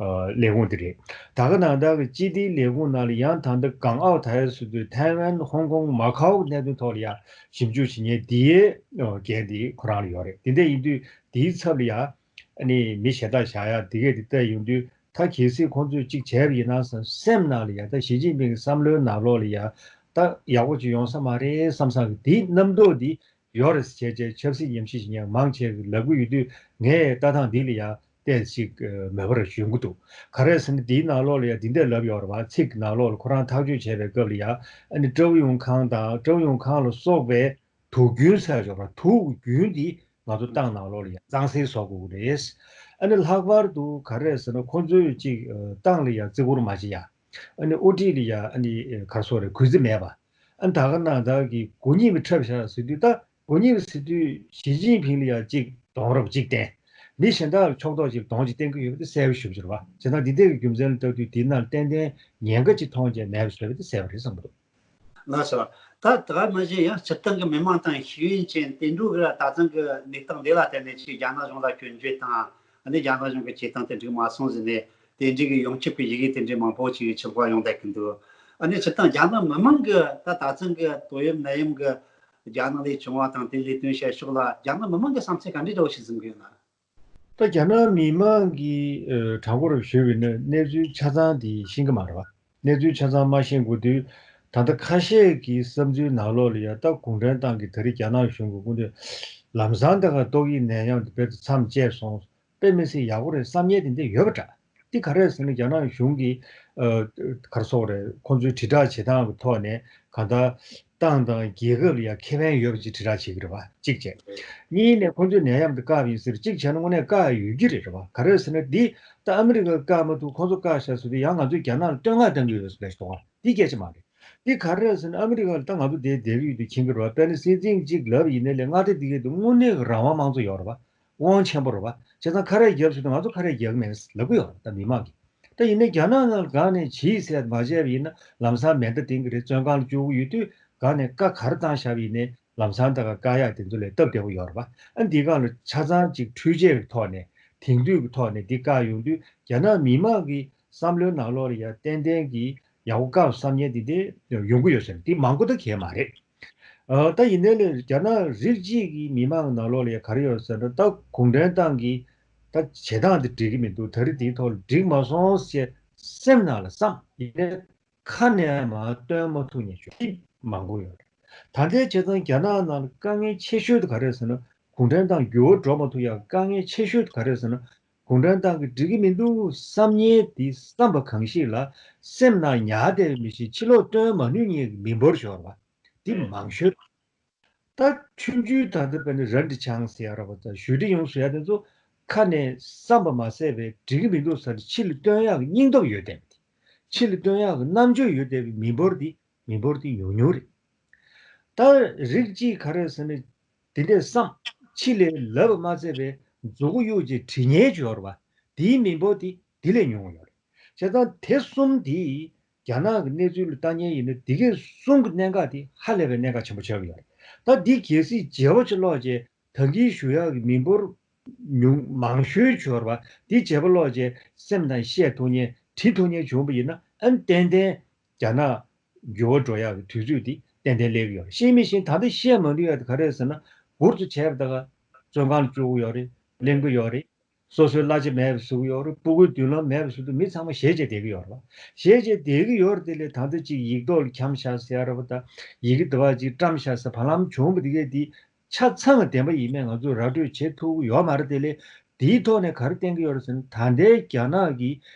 ཨ་ལས་ཁུངས་དེ་རེད། ད་ག་ནང་བཞིན་གྱི་སྤྱི་བདེའི་ལས་ཁུངས་ནང་ལ་ཡང་ད་ལྟ་གངས་ཨའོ་ད་ཡ་ཟེར་དུས་ཐའེ་ཝན་ཧོང་ཀོང་མ་ཁའོ་གི་གནད་དོན་ཐོག་ལ་ཡ་ཞིབ་འཇུག་བྱེད་མཁན་དེའི་ཨ་འགན་དེ་ཁོ་རང་ལ་ཡོད་རེད། དེ་འདྲ་ཡིན་དུས་དེའི་ཚབ་ལ་ཡ་ཨ་ནི་མི་གཞན་དག་བཞག་ཡ་དེ་གས་དེ་ལྟ་ཡོང་དུས། ད་གལ་སྲིད་ཁོང་ཚོས་གཅིག་བྱས་པ་ཡིན་ན་བསམ། སེམས་ནང་ལ་ཡ་ད་ཞི་ཅིན་ཕིང་གི་བསམ་བློའི་ནང་ལོགས་ལ་ཡ་ད་ཡག་པོ་ཅིག་ཡོང་ས་མ་རེད་བསམ་བསམ་གི་དེའི་རྣམ་རྟོག་འདི་ཡོད་རེད་ཟེར་བྱས་བྱས་ཆབ་སྲིད་ཉམས་ཞིབ་བྱེད་མཁན་མང་ཆེ་གིས་ལབ་ཀྱི་ཡོད་དུས། ངས་ལྟ་སྟངས་འདི་ལ་ཡ་ཏོག་ཙམ་ཅིག་མོས་པ་རེ་ཞུ་གི་འདུག་ག་རེ་ཟེར་ན། འདིའི་ནང་ལོགས་ལ་ཡ་འདི་འདྲས་ལབ་ཡོད་རེད་པ། ཚིག་གི་ནང་ལོགས་ལ་ཁོ་རང་ཐག་གཅོད་བྱས་པའི་སྐབས་ལ་ཡ། ཨ་ནི་ཀྲོའུ་ཡུང་ཁང་དང་། ཀྲོའུ་ཡུང་ཁང་ལ་སོགས་པའི་དུག་རྒྱུན་ཟེར་ཡག་ཡོད་རེད་པ། དུག་གི་རྒྱུན་འདི་ང་ཚོ་ཏང་ནང་ལོགས་ལ་ཡ་གཙང་སེལ་བཟོ་དགོས་ཀྱི་རེད། ཨ་ནི་ལྷག་པར་དུ་ག་རེ་རེད་ཟེར་ན། ཁོང་ཚོས་ཅིག་ཨ་ཏང་ལ་ཡ་བརྩི་བཀུར་མ་བྱེད་ཡ། ཨ་ནི་དབུ་ཁྲིད་ལ་ཡ་ཨ་ནི་ག་རེ་ཟེར་དགོས་རེད། གུས་བརྩི་མེད་པ། ཨ་ནི་ད་ག་ནང་བཞིན་གྱི་མགོ་རྙིང་པའི་འཁྲབ་བཞག་ཟེར་དུས། ད་མགོ་རྙིང་པ་ཟེར་དུས་ཞི་ཅིན་ཕིང་ལ་ཡ་ཅིག་གདོང་རབས་ཅིག་བསྟན། མི་གཞན་དག་ལ་ཕྱོགས་གཏོགས་ཅིག་གདོང་ཅིག་བསྟན་གྱི་ཡོད་པ་དེ་གསལ་པོ་ཞེ་པོ་ཅིག་རེད་པ། བྱས་ཙང་འདི་འདྲ་གི་རྒྱུ་མཚན་ལ་ལྟ་དུས་འདི་ནང་ཏན་ཏན་ཉེན་ཁ་ཅིག་མཐོང་བྱས་མེད་པ་བཟོས་པ་དེ་གསལ་པོ་རེད་བསམ་གྱི་འདུག་ལགས་སོ། ད་དེ་ག་ནང་བཞིན་ཡང་སྤྱིར་བཏང་གི་མི་མང་དང་ཤེས་ཡོན་ཅན་དེ་འདྲ་གི་ད་ཐེངས་ཀྱི་གནས་སྟངས་འདི་ལ་བརྟེན་ནས་ཅིག་རྒྱ་ནག་གཞུང་ལ་སྐྱོན་བརྗོད་དང་། ཨ་ནི་རྒྱ་ནག་གཞུང་གི་བྱེད་སྟངས་དེ་འགྲིག་མ་སོང་ཟེར་ནས་དེ་འདྲ་གི་ཡོངས་ཁྱབ་ཀྱི་ཡི་གེ་དེ་འདྲ་མང་པོ་ཅིག་ཕྱིར་བ་ཡོང་བསྡད་ཀྱི་འདུག་ཨ་ནི་སྤྱིར་བཏང་རྒྱ་ནག་མི་མང་གི་ད་ད་ཐེངས་ཀྱི་ཏོག་དབྱིབས་ནད་ཡམས་ཀྱི་རྒྱ་ནག་ལ་བྱུང་བ་དང་དེ་ལས་དོན་བྱེད་ཕྱོགས་ལ་རྒྱ་ནག་མི་མང་གི་བསམ་ཚུལ་ག་འདྲ་འདྲ་བོ་ཞིག་འཛིན་གྱི་ཡོད་ན། ད་རྒྱ་ནག་མི་མང་གིས་ཨ་གྲངས་འབོར་ཞུས་པ་ཡིན་ན་གནས་ཚུལ་ཆ་ཚང་དེ་ཤེས་ཀྱི་མ་རེད་པ། གནས་ཚུལ་ཆ་ཚང་མ་ཤེས་དགོས་དུས། ད་ལྟ་ཁ་ཤས་ཀྱི་བསམ་ཚུལ་ནང་ལོགས་ལ་ཡ་ད་གུང་ཁྲན་ཏང་གིས་ད་རེས་རྒྱ་ནག་གཞུང་གི་སྐུ་མདུན་ལམ་སང་ད་ག་ཏོག་དབྱིབས་ནད་ཡམས་དེ་རྦད་དེ་མཚམས་བཅད་སོང་། དཔེ་མི་སྲིད་ཡག་པོ་རེད་བསམ་མཁན་དེ་འདྲ་ཡོད་པ་འདྲ། འདི་ག་རེ་རེད་ཟེར་ན། རྒྱ་ནག་གཞུང་གིས་ཨ་ག་རེ་ཟེར་དགོས་རེད། ཁོང་ཚོའི་དྲིལ་བསྒྲགས་བྱེད་སྟངས་ཀྱི་ཐོག་ནས་གང་ལྟར་ཏང་དང་རྒྱལ་ཁབ་ལ་ཡང་ཁེ་ཕན་ཡོད་པ་ཅིག་དྲིལ་བསྒྲགས་བྱེད་ཀྱི་རེད་པ། གཅིག་བྱས། གཉིས་ནས་ཁོང་ཚོས་ནད་ཡམས་འདི་བཀག་པ་ཡིན་ཟེར། གཅིག་བྱས་ན་དངོས་གནས་བཀག་ཡོད་ཀྱི་རེད། རེད་པ། ག་རེ་རེད་ཟེར་ན། འདི་ད་ཨ་མི་རི་ཀས་བཀག་མ་ཐུབ། ཁོང་ཚོ་བཀག་བཞག་ཟེར་དུས་ཡང་ང་ཚོས་རྒྱ་ནག་ལ་བསྟོད་བསྔགས་གཏང་གི་ཡོད་ཟེར་ལབ་ཤོག་འདི་སྐད་ཆ་མ་རེད། འདི་ག་རེ་རེད་ཟེར་ན་ཨ་མི་རི་ཀ་ལ་ད་ང་ཚོ་དེ་བསྡད་ཀྱི་ཡོད་དུས་མཁྱེན་གྱི་རེད་བ། དཔེར་ན་སྲིད་འཛིན་གཅིག་ལབ་ཡིན་ནའི་ལས་མངའ་སྡེ་འདི་གའི་དུ་དངོས་གནས་ཀྱི་རང་དབང་དམངས་གཙོ་ཡོད་རེད་བ། དབང་ཆེན་པོ་རེད་བ། བྱས་ཙང་ཁ་རས་རྒྱབ་ཟེར་དུས་ང་ཚོ་ཁ་རས་རྒྱག་གི་མེད་ལབ་ཀྱི་ཡོད་རེད་ད་མི་མང་གིས། ད་ཡིན་ནའི་རྒྱ་ནག་ནང་ལ་སྒང་ནས་བྱིས་ཟེར་མ་བྱས་པ་ཡིན་ན་ལམ་སང་མེ་མདའ་འདིང་གི་རེད། བཙོན་ཁང་ལ་བཅུག་གི་ཡོད་དུས་སྒང་ནས་བཀའ་ག་རེ་བཏང་བཞག་པ་ཡིན་ནའི་ལམ་སང་ད་ག་བཀག་ཡག་དེ་ཚོ་ལས་སྟབས་བདེ་པོ་ཡོད་རེད་བ། ཨ་འདི་སྒང་ལ་ཆ་ཚང་ཅིག་འཕྲུལ་ཆས་ཀྱི་ཐོག་ནས་དེང་དུས་ཀྱི་ཐོག་ནས་འདི་བཀག་ཡོང་དུས་རྒྱ་ནག་མི་མང་གི་བསམ་བློའི་ནང་ལོགས་ལ་ཡ་ཏན་ཏན་གྱི་ཡག་པོ་བཀག་བསམ་མཁན་དེ་འདྲ་ཡོང་གི་ཡོད་ཟེར་འདི་མང་པོ་ད་གས་མ་རེད། ཨ་ད་ཡིན་ནའི་ལས་རྒྱ་ནག་རིགས་གཅིག་གི་མི་མང་ནང་ལོགས་ལ་ཡ་ག་རེ་ཡོད་ཟེར་ན་ད་གུང་ཁྲན་ཏང་གི་ད་བྱེད་སྟངས་དེ་འགྲིག་གི་མི་འདུག་ད་རེས་དེའི་ཐོག་ལ་འགྲིག་མ་སོང་ཞེས་སེམས་ནང་ལ་བསམ་ཡིན་ནའི་ཁ་ནས་མར་སྟོན་མ་ཐུབ་མཁན་ཞིག་མང་པོ་ཡོད་རེད། ད་ལྟའི་བྱས་ཙང་རྒྱ་ནག་ནང་ལ་དཀའ་ངལ་ཆེ་ཤོས་དེ་ག་རེ་རེད་ཟེར་ན་གུང་ཁྲན་ཏང་འགྱུར་བ་འགྲོ་མ་ཐུབ་ཡག་དཀའ་ངལ་ཆེ་ཤོས་དེ་ག་རེ་རེད་ཟེར་ན། གུང་ཁྲན་ཏང་གིས་འགྲིག་གི་མི་འདུག་བསམ་མཁན་དེ་བསམ་པ་གང་ཞིག་ལ་སེམས་ནང་ཉར་བསྡད་པའི་མི་ཞིག་ཕྱི་ལོགས་སྟོན་མ་ནུས་མཁན་གྱི་མི་འབོར་ཤོར་བ་འདི་མང་ཤོས། ད་ཆུང་ཆུང་ད་ལྟ་བས་ནི་རལ་གྲི་འཆང་ཟེར་ཡ་ར་བ་དང་ཞུ་སྒྲིག་ཡོང་ཟེར་ཡ་དེ་ཚོ་ཁ་ནས་བསམ་པ་མ་ཟད་པའི་འགྲིག་གི་མི་འདུག་ཟེར་ནས་ཕྱི་ལ་སྟོན་ཡག་གི་སྙིང་སྟོབས་ཡོད་བསྡད་པ་དེ། ཕྱི་ལ་སྟོན་ཡག་གི་རྣམ་དཔྱོད་ཡོད་བསྡད་པའི་མི་འབོར་དེ་མི་འབོར་དེ་ཉུང་ཉུང་རེད། ད་རིགས་གཅིག་ག་རེ་ཟེར་ན། དེ་འདྲས་བསམ། ཕྱི་ལས་ལབ་པ་མ་ཚད་པའི་མཛུ་གུ་གཡུག་བྱས་བྲིས་ཉན་ཅིག་ཡོད་རེད་བ། དེའི་མི་འབོར་དེ་དེ་ལས་ཉུང་ཡོད་རེད། བྱས་ཙང་དེ་གསུམ་དེ་རྒྱ་ནག་གི་གནས་ཚུལ་ལ་ལྟ་ཉན་ཡིན་ན་དེ་གའི་གསུམ་གྱི་གནད་འགག་དེ་ཧ་ལས་པའི་གནད་འགག་ཆེན་པོ་ཆགས་ཀྱི་ཡོད་རེད། ད་འདི་གལ་སྲིད་བརྗེ་པོ་ཅིག་ཀློག་བྱས་ད་གིན་ཞུ་ཡག་གི་མི་འབོར་ཉུང་མང་ཤོས་ཆོར་བ་འདི་བྱས་པ་ཀློག་བྱས་སེམས་དང་བཤད་ཐུབ་མཁན་བྲིས་ཐུབ་མཁན་བྱུང་བ་ཡིན་ན་ཨ་ནི་ཏན་ཏན་རྒྱ་ནག་འགྱུར་བ་འགྲོ་ཡག་གི་དུས་ཚོད་འདི་ཏན་ཏན་སླེབས་ཀྱི་ཡོད་རེད། ཤེས་མི་ཤེས་ད་ལྟ་བཤད་མ་ནུས་ཡག་དེ་ག་རེ་རེད་ཟེར་ན་འགུར་དུ་བྱས་པ་ད་ག་བཙོན་ཁང་ལ་བཅུག་གི་ཡོད་རེད། གླེང་གི་ཡོད་རེད། སོ་སོའི་གླ་ཆ་མེད་པ་བཟོ་གི་ཡོད་རེད། སྤུ་གུའི་མདུན་ལམ་མེད་པ་བཟོ་དུས་མི་ཚང་མ་ཞེད་བྱས་བསྡད་ཀྱི་ཡོད་རེད་བ། ཞེད་བྱས་བསྡད་ཀྱི་ཡོད་རེད། དེ་ལས་ད་ལྟ་ཅིག་ཡིག་ཐོག་ལ་འཁྱམས་ཤག་ཟེར་ཡ་རེད་བ། ད་ཡི་གེ་འདི་བ་ཅིག་བཀྲམ་ཤག་ཟེར་བར་ལམ་བྱུང་བ་དེ་གས་དེ། ཆ་ཚང་བདེན་པ་ཡིན་མིན་ང་ཚོས་ར་སྤྲོད་བྱེད་ཐུབ་ཀྱི་ཡོད་མ་རེད། དེ་ལས་དེའི་ཐོག་ནས་ག་རེ་བསྟན་གྱི་ཡོད་རེད་ཟེར་ན་ད་ལྟའི་རྒྱ་ནག་གི་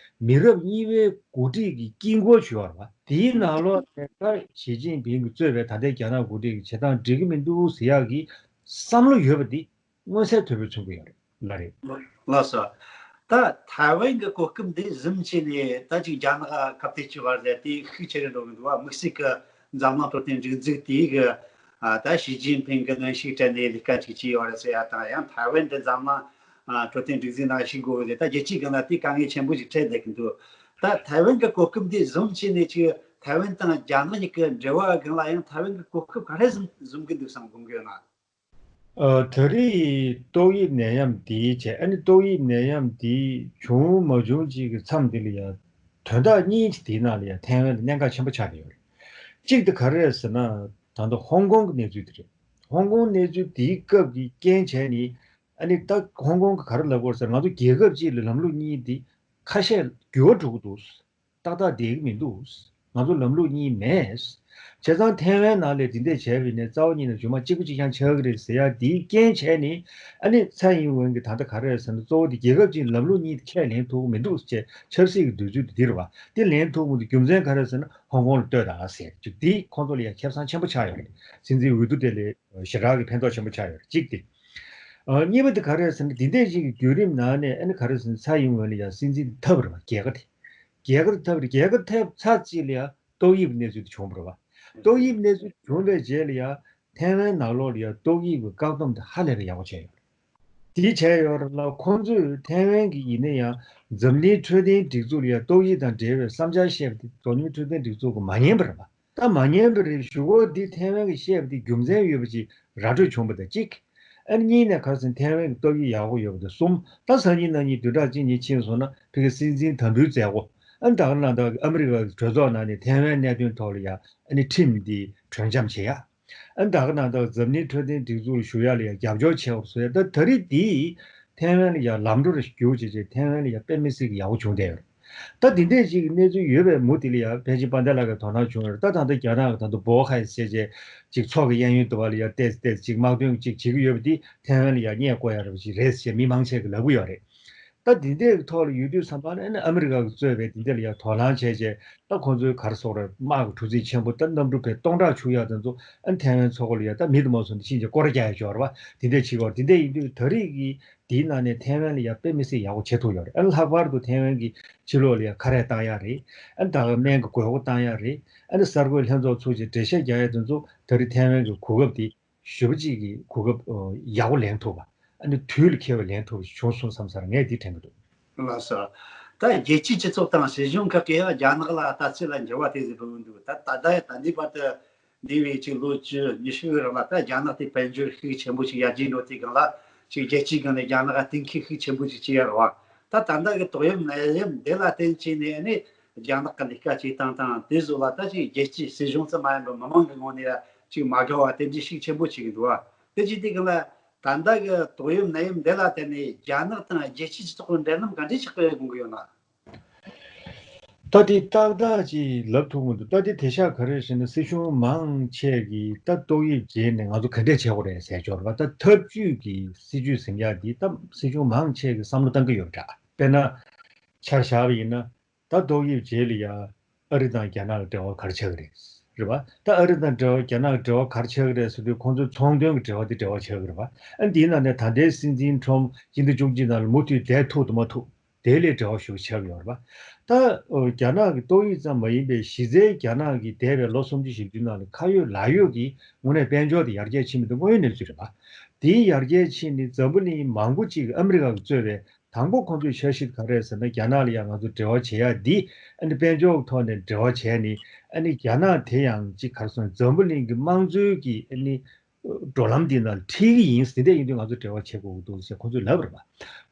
མི་རབས་གཉིས་པའི་འགོ་ཁྲིད་ཀྱི་དཀྱིལ་འཁོར་ཞིག་ཡོད་རེད་བ། དེའི་ནང་ལོགས་ནས་ད་ཞི་ཅིན་ཕིང་གིས་གཙོས་པའི་ད་ལྟའི་རྒྱ་ནག་འགོ་ཁྲིད་ཀྱི་བྱེད་སྟངས་འགྲིག་གི་མི་འདུག་ཟེར་ཡག་གི་བསམ་བློ་ཡོད་པ་འདི་མངོན་གསལ་དོད་པོས་མཚོན་གྱི་ཡོད་རེད་ལ་རེད། ལགས་སོ། ད་ཐའེ་ཝན་གྱི་གོ་སྐབས་འདི་ཟིན་བྱས་ནས་ད་ཅིག་རྒྱ་ནག་ཁ་གཏད་གཅོག་ག་རེ་ཟེར་དེ་ཤུགས་ཆེ་རུ་འགྲོ་གི་འདུག་བ། དམིགས་བསལ་གྱི་འཛམ་གླིང་འཕྲོད་བསྟེན་སྒྲིག་འཛུགས་དེ་གི་ཨ་ད་ཞི་ཅིན་ཕིང་གི་གནོན་ཤུགས་སྤྲད་ནས་ལས་ཀ་ཅིག་བྱས་ཡོད་རེད་ཟེར་ཡ་དང་ཡང་ཐའེ་ཝན་འདི་འཛམ་གླིང་ཨ་འཕྲོད་བསྟེན་སྒྲིག་འཛུགས་ནང་ཞུགས་དགོས་རེད། ད་རྒྱལ་སྤྱིའི་སྒང་ལ་དེ་དཀའ་ངལ་ཆེན་པོ་ཞིག་འཕྲད་བསྡད་ཀྱི་འདུག་ད་ཐའེ་ཝན་གྱི་གོ་སྐབས་འདི་བཟུང་བྱས་ནས་ཅིག་ཐའེ་ཝན་དང་རྒྱ་ནག་གཉིས་ཀྱི་འབྲེལ་བ་སྒང་ལ་ཡང་ཐའེ་ཝན་གྱི་གོ་སྐབས་ག་རེ་བཟུང་བཟུང་གི་འདུག་བསམ་དགོངས་ཀྱི་ཡོད་ན། ཨ་ད་རེས་ཏོག་དབྱིབས་ནད་ཡམས་འདིའི་བྱས་ཨ་ནི་ཏོག་དབྱིབས་ནད་ཡམས་འདི་བྱུང་མ་བྱུང་ཅིག་གི་མཚམས་འདི་ལ་ཡང་དོན་དག་གཉིས་ཅིག་འདིའི་ནང་ལ་ཡང་ཐའེ་ཝན་ལ་གནད་འགག་ཆེན་པོ་ཆགས་བསྡད་ཡོད་རེད། གཅིག་དེ་ག་རེ་རེད་ཟེར་ན་ད་ལྟ་ཧོང་ཀོང་གི་གནས་ཚུལ་དེ་རེད། ཧོང་ཀོང་གནས་ཚུལ་འདིའི་སྐབས་ཀྱི་རྐྱེན་བྱས་ནས་ཨ་ནི་ད་ཧོང་ཀོང་གི་ག་རེ་ལབ་དགོས་རེད་ཟེར་ང་ཚོ་རྒྱལ་ཁབ་གཅིག་ལ་ལམ་ལུགས་གཉིས་འདི་ཁ་ཤས་འགྱུར་བ་འགྲོ་གི་འདུག་ཏག་ཏག་བསྡད་ཀྱི་མི་འདུག་ང་ཚོ་ལམ་ལུགས་གཉིས་མེད། བྱས་ཙང་ཐའེ་ཝན་ནང་ལ་འདི་འདྲས་བྱས་པ་ཡིན་ནའི་རྩ་བ་ཉིད་ནས་རྗེས་མ་གཅིག་པ་གཅིག་རྐྱང་ཆགས་ཀྱི་རེད་ཟེར་ཡ་འདིའི་རྐྱེན་བྱས་ནས་ཨ་ནི་ཚའེ་ཡིན་ཝེན་གྱིས་ད་ལྟ་ག་རེ་རེད་ཟེར་ན་གཙོ་བོ་འདི་རྒྱལ་ཁབ་གཅིག་ལམ་ལུགས་གཉིས་ཁས་ལེན་ཐུབ་ཀྱི་མི་འདུག་ཅེས་ཆབ་སྲིད་ཀྱི་འདོད་ཚུལ་འདི་འདིར་བ་འདི་ལེན་ཐུབ་མི་འདུག་རྒྱུ་མཚན་ག་རེ་རེད་ཟེར་ན་ཧོང་ཀོང་ལ་ལྟོས་དང་ཟེར་ཅིག་འདི་ཁོང་ཚོ་ལ་ཡང་ཁེ་བཟང་ཆེན་པོ་ཆགས་ཡོད་རེད། སྲིད་འཛིན་འོས་བསྡུ་དེ་ལས་ཞེ་དྲག་གི་ཕན་ཐོགས་ཆེན་པོ་ཆགས་ཡོད་རེད་གཅིག་དེ། ཨ་གཉིས་པ་དེ་ག་རེ་རེད་ཟེར་ན་འདི་འདྲས་ཅིག་གི་བརྒྱུད་རིམ་ནང་ནས་ཨ་ནི་ག་རེ་ཟེར་ན་ཚའེ་ཡིན་ཝེན་ལ་ཡང་སྲིད་འཛིན་འཐབ་རེད་བ་རྒྱལ་ཁ་དེ། རྒྱལ་ཁ་དེ་འཐབ་རེད་རྒྱལ་ཁ་འཐབ་ཚར་རྗེས་ལ་ཡང་ཏོག་དབྱིབས་གནས་ཚུལ་དེ་བྱུང་བ་རེད་བ། ཏོག་དབྱིབས་གནས་ཚུལ་བྱུང་བའི་རྗེས་ལ་ཡང་ཐའེ་ཝན་ནང་ལོགས་ལ་ཡང་ཏོག་དབྱིབས་ཀྱི་བཀག་སྡོམ་དེ་ཧ་ལས་པའི་ཡག་པོ་བྱས་ཡོད་རེད། དེ་བྱས་ཡོད་རེད་ལ་ཁོང་ཚོས་ཐའེ་ཝན་གྱི་ཡིན་ན་ཡང་འཛམ་གླིང་འཕྲོད་བསྟེན་སྒྲིག་འཛུགས་ལ་ཡང་ཏོག་དབྱིབས་དང་འབྲེལ་བའི་བསམ་འཆར་བཤད་པ་དེ་འཛམ་གླིང་འཕྲོད་བསྟེན་སྒྲིག་འཛུགས་ཀྱིས་མ་ཉན་པ་རེད་བ། ད་མ་ཉན་པ་རེད་ཞུ་སྒོ་འདི་ཐའེ་ཝན་གྱིས་བཤད་པ་འདི་རྒྱུ་མཚན་ཡོད་པ་ཅིག་ར་སྤྲོད་བྱུང་བ་དང་གཅིག་ཨ་ནི་གཉིས་ནས་ག་རེ་ཟེར་ན་ཐའེ་ཝན་གྱི་ཏོག་དབྱིབས་ཡག་པོ་ཡོད་པ་དང་གསུམ་ད་སང་ཉིན་གནངས་ཉིན་བདུན་ཕྲག་གཅིག་གཉིས་ཕྱིན་སོང་ན་ཕ་གི་སྲིད་འཛིན་དམ་འབུལ་མཛད་སྒོ་ཨ་ནི་ད་ག་ནང་ལྟར་ཨ་མི་རི་ཀ་གི་གྲོས་ཚོགས་ནང་ནས་ཐའེ་ཝན་གནད་དོན་ཐོག་ལ་ཡ་ཨ་ནི་ཁྲིམས་འདི་གྲོས་འཆམ་བྱེད་ཡ། ཨ་ནི་ད་ག་ནང་ལྟར་འཛམ་གླིང་འཕྲོད་བསྟེན་སྒྲིག་འཛུགས་ལ་ཞུ་ཡ་ལ་ཡ་རྒྱབ་སྐྱོར་བྱེད་དགོས་བཟོ་ཡ་ད་ད་རེས་འདི་ཐའེ་ཝན་ལ་ཡ་ལམ་འགྲོ་རེ་ཞིག་བསྒྱུར་བྱས་རྗེས་ཐའེ་ཝན་ལ་ཡ་དཔེ་མི་སྲིད་ཀྱི་ཡག་པོ་བྱུང་བསྡད་ཡོད་རེད། ད་འདི་འདྲས་ཅིག་གི་གནས་ཚུལ་ཡོད་པའི་མུ་དེ་ལ་ཡང་ཕལ་ཆེར་དཔལ་ལྡན་ལགས་ཀྱིས་དོ་སྣང་བྱུང་ཡོད་རེད། ད་ད་ལྟ་རྒྱ་ནག་གི་ད་ལྟ་བོ་ཧའེ་ཟེར་བྱས་ཅིག་མཚོ་གི་གཡས་གཡོན་དུ་བ་ལ་ཡང་ཏོག་ཙམ་ཏོག་ཙམ་ཅིག་དམག་དོན་ཅིག་བྱེད་ཀྱི་ཡོད་པ་འདི་ཐའེ་ཝན་ལ་ཡང་བརྙས་བཀོད་ཡ་རེད་པ་ཅིག་རེད་ཟེར་མི་མང་ཆེ་གིས་ལབ་ཀྱི་ཡོད་རེད། ད་འདི་འདྲས་ཀྱི་ཐོག་ལ་ཡོད་དུས་ཙམ་པ་ནས་ཨ་ནི་ཨ་མི་རི་ཀ་གིས་གཙོས་པའི་འདི་འདྲས་ལ་ཡང་དོ་སྣང་བྱས་བྱས་ད་ཁོང་ཚོའི་ག་རེ་ཟེར་དགོས་རེད་དམག་གི་གྲུ་གཟིངས་ཆེན་པོ་ད་གནམ་གྲུ་བས་སྟོང་ཕྲག་འཕྱུར་ཡ་དེ་ཚོ་ཨ་ནི་ཐའེ་ཝན་མཚོ་ཁ་ལ་ཡང་ད་མི་དེ་མ་སོང་ནས་ཕྱིན་བྱས་སྐོར་ར་རྒྱག་ཡ་ཅིག་ཡོད་རེད་པ། འདི་འདྲས་བྱེད་ཀྱི་ཡོད་རེད། འདི་འདྲས་ཡིན་དུས་ད་རེས་ཀྱི་ དེའི་ནང་ནས་ཐའེ་ཝན་ལ་ཡ་དཔེ་མི་སྲིད་ཡག་པོ་བྱེད་ཐུབ་ཡོད་རེད། ཨ་ནི་ལྷག་པར་དུ་ཐའེ་ཝན་གྱི་ཕྱི་ལོགས་ལ་ཡ་ཁ་རས་བཏང་ཡ་རེད། ཨ་ནི་ད་ག་སྨན་གྱི་དགོས་མཁོ་བཏང་ཡ་རེད། ཨ་ནི་གསར་འགོད་ལྷན་ཚོགས་ཚུགས་བྱས་འགྲེལ་བཤད་རྒྱག་ཡ་དེ་ཚོ་ད་རེས་ཐའེ་ཝན་གྱི་གོ་སྐབས་དེ་ཞེ་པོ་ཅིག་གི་གོ་སྐབས་ཡག་པོ་ལེན་ཐུབ་པ། ཨ་ནི་དུས་ལ་འཁེལ་བ་ལེན་ཐུབ་པ་བྱུང་སོང་བསམ་ས་རེད། ངས་འདི་དྲན་གྱི་འདུག་ལགས་སོ། ད་རྒྱལ་སྤྱིའི་སྤྱི་ཚོགས་དང་སྲིད་གཞུང་ཁག་གིས་རྒྱ་ནག་ལ་ལྟ་ཚུལ་ལ་འགྱུར་བ་དེ་ཟིག་འགྲོ་གི་འདུག་ད་ད་ལྟ་ཡང་ད་ལྟའི་བར་དུ་འདས་པའི་ཅིག་ལོ་བཅུ་ཉི་ཤུའི་རིང་ལ་ད་རྒྱ་ནག་དེ་དཔལ་འབྱོར་ཤུགས་ཆེན་པོ་ཞིག་ཡར་རྒྱས་འགྲོ་དུས་སྒང་ལ་ཅིག་རྒྱལ་སྤྱིའི་སྒང་ནས་རྒྱ་ནག་ག་གཏན་འཁེལ་ཤུགས་ཆེན་པོ་ཞིག་བྱས་ཡོད་རེད་བ། ད་ད་ལྟ་གི་ཏོག་དབྱིབས་ནད་ཡམས་འདི་ལ་བརྟེན་བྱས་ནས་ཨ་ནི་རྒྱ་ནག་གི་ལས་ཀ་བྱེད་སྟངས་དང་དེ་བཟོ་ལ་ད་ཅིག་རྒྱལ་སྤྱིའི་སྲིད་གཞུང་ཙམ་མ་ཡིན་པར་མི་མང་གི་ངོས་ནས་ལ་ཅིག་མ་དགའ་བ་དེ་འདྲའི་ཤུགས་ཆེན་པོ་བྱེད་ཀྱི་འདུག་བ། དེ་བྱེད་དུས་སྒང་ལ་ད་ལྟ་གི་ཏོག་དབྱིབས་ནད་ཡམས་འདི་ལ་བརྟེན་ནས་རྒྱ་ནག་དང་རྒྱལ་སྤྱིའི་སྤྱི་ཚོགས་ཀྱི་འབྲེལ་ལམ་ག་འདྲས་ཆགས་ཀྱི་ཡོང་གི་ཡོད་ན། ད་དེ་ཏག་ཏག་ཅིག་ལབ་ཐུབ་མི་འདུག་ད་དེ་དེ་ཤག་ག་རེ་རེད་ཟེར་ན། སྲིད་གཞུང་མང་ཆེ་གིས་ད་ཏོག་དབྱིབས་རྗེས་ནས་ང་ཚོ་ག་འདྲས་བྱེད་དགོས་རེད་ཟེར་ཆོག་རེད་པ། ད་ཐབས་ཇུས་ཀྱི་སྲིད་ཇུས་ཟིན་ཡག་འདི་ད་སྲིད་གཞུང་མང་ཆེ་གིས་བསམ་བློ་བཏང་གི་ཡོད་འདྲ། དཔེར་ན་ཆ་བཞག་པ་ཡིན་ན། ད་ཏོག་དབྱིབས་རྗེས་ལ་ཡ་ཨ་རི་དང་རྒྱ་ནག་ལ་འབྲེལ་བ་ག་རེ་ཆགས་ཀྱི་རེད། རེད་པ། ད་ཨ་རི་དང་འབྲེལ་བ་རྒྱ་ནག་གི་འབྲེལ་བ་ག་རེ་ཆགས་ཀྱི་རེད་ཟེར་དུས། ཁོང་ཚོའི་ཚོང་དོན་གྱི་འབྲེལ་བ་དེ་འབྲེལ་བ་ཆགས་ཀྱི་རེད་པ། ཨ་འདིའི་ནང་ནས་ད་ལྟའི་སྲིད་འཛིན་ཁྲོམ་སྤྱི་ཟླ་བཅུ་གཅིག་ནང་ལ་མུ་མཐུད་བསྡད་ཐུབ་དང་མ་ཐུབ་དེ་ལས་འབྲེལ་བ་ཞིག་ཆགས་ཀྱི་ཡོད་རེད་པ། ད་རྒྱ་ནག་གི་ཏོག་དབྱིབས་ཙམ་མ་ཡིན་པའི་གཞི་རྩའི་རྒྱ་ནག་གི་འདས་པའི་ལོ་སུམ་ཅུ་བཞི་བཅུ་ནང་ལ་ཁ་ཡོད་ལག་ཡོད་ཀྱི་དངོས་གནས་དཔལ་འབྱོར་དེ་ཡར་རྒྱས་ཕྱིན་མི་འདུག་དངོས་ཡོད་གནས་ཚུལ་རེད་པ། དེའི་ཡར་རྒྱས་ཕྱིན་ནས་འཛམ་བུ་གླིང་མང་པོ་ཅིག་གིས་ཨ་མི་རི་ཀ་གིས་གཙོས་པའི། དང་པོ་ཁོང་ཚོའི་འཆར་གཞི་ག་རེ་རེད་ཟེར་ན། རྒྱ་ནག་ལ་ཡང་ང་ཚོ་འབྲེལ་བ་བྱེད་ཡ་འདི་ཨ་ནི་དཔལ་འབྱོར་གྱི་ཐོག་ནས་འབྲེལ་བ་བྱས་ནས། ཨ་ནི་རྒྱ་ནག་དེ་ཡང་ཅིག་ག་རེ་ཟེར་ན། འཛམ་བུ་གླིང་གི་དམངས་གཙོའི་གི་ཨ་ནི་འགྲོ་ལམ་འདི་ནང་ཁྲིད་ཀྱི་ཡིན། དེ་འདྲ་ཡིན་དུས་ང་ཚོ་འབྲེལ་བ་བྱེད་དགོས་ཀྱི་འདུག་ཟེར་ཁོང་ཚོས་ལབ་རེད་པ།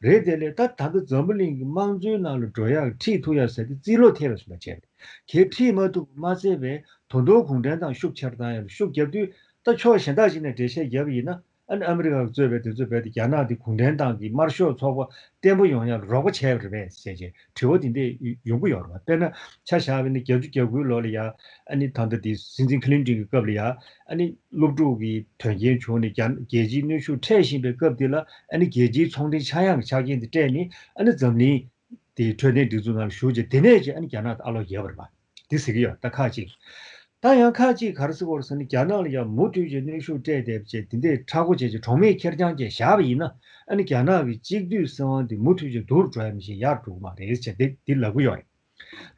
རེད་དེ་ལས་ད་ད་ལྟ་འཛམ་བུ་གླིང་གི་དམངས་གཙོའི་ནང་ལ་འགྲོ་ཡག་ཁྲིད་ཐུབ་ཡག་ཟེར་དེ་རྩིས་ལོག་ཐེབས་པ་བཟོ་འདྲ་བྱས་རེད། གལ་ཁྲིད་མ་ཐུབ་པ་མ་ཚད་པའི་ད་དུང་གུང་ཁྲན་ཏང་ཤུགས་ཆེར་བཏང་ཡག་ལ་ཤུགས་རྒྱབ་དུས། ད་ཕྱོགས་གཞན་དག་ཅིག་ནས་འགྲེལ་བཤད་བརྒྱབ་པ་ཡིན་ན། ཨ་ནི་ཨ་མི་རི་ཀ་གིས་གཙོས་པའི་དེ་ཚོས་རྦད་དེ་རྒྱ་ནག་འདི་གུང་ཁྲན་ཏང་གི་དམར་ཤོག་ཚོགས་པ་བརྟན་པོ་ཡོང་ཡག་ལ་རོགས་པ་བྱས་པ་རེད་པས་ཟེར་བྱས་དྲི་བ་དེ་འདྲས་ཡོང་གི་ཡོད་རེད་པ། དཔེར་ན་ཆ་བཞག་པ་ཡིན་ན་བརྒྱད་ཅུ་གྱ་དགུའི་ལོ་ལ་ཡ། ཨ་ནི་ད་ལྟ་དེ་སྲིད་འཛིན་ཁི་ལིན་ཏོན་གྱི་སྐབས་ལ་ཡ། ཨ་ནི་སློབ་ཕྲུག་གི་དོན་རྐྱེན་བྱུང་ནས་རྒྱ་རྒྱལ་སྤྱིའི་གནོན་ཤུགས་འཕྲད་བཞིན་པའི་སྐབས་དེ་ལ། ཨ་ནི་རྒྱལ་སྤྱིའི་ཚོང་འབྲེལ་ཆག་ཡང་གི་ཆ་རྐྱེན་དེ་སྤྲད་ནས། ཨ་ནི་འཛམ་གླིང་དེ་འཕྲོད་བསྟེན་སྒྲིག་འཛུགས་ནང་ལ་ཞུགས་བྱས། དེ་ནས་ཀྱི་ཨ་ནི་རྒྱ་ནག་དང་ཨ་ལོ་བརྒྱབ་པ་རེད་པ། འདི་ཟེར་གྱི་ཡོད། ད་ཁག་ཅིག་ད་ཡང་ཁག་ཅིག་ག་རེ་ཟེར་གྱི་ཡོད་རེད་ཟེར་ན། རྒྱ་ནག་ལ་ཡང་མུ་མཐུད་ཀྱི་གནོན་ཤུགས་སྤྲད་བསྡད་པ་བྱས། དེ་འདྲས་ཁྲ་ཁོ་བྱས་བྱས་གྲོགས་མེད་ཁེར་རྐྱང་བྱས་བཞག་པ་ཡིན་ན། ཨ་ནི་རྒྱ་ནག་གི་གཅིག་སྡུད་སྲིད་དབང་དེ་མུ་མཐུད་ཀྱི་སྡུག་རུ་འགྲོ་ཡ་མི་ཤེས་ཡག་འགྲོ་གི་མ་རེད་ཟེར་དེ་འདི་ལབ་ཀྱི་ཡོད་རེད།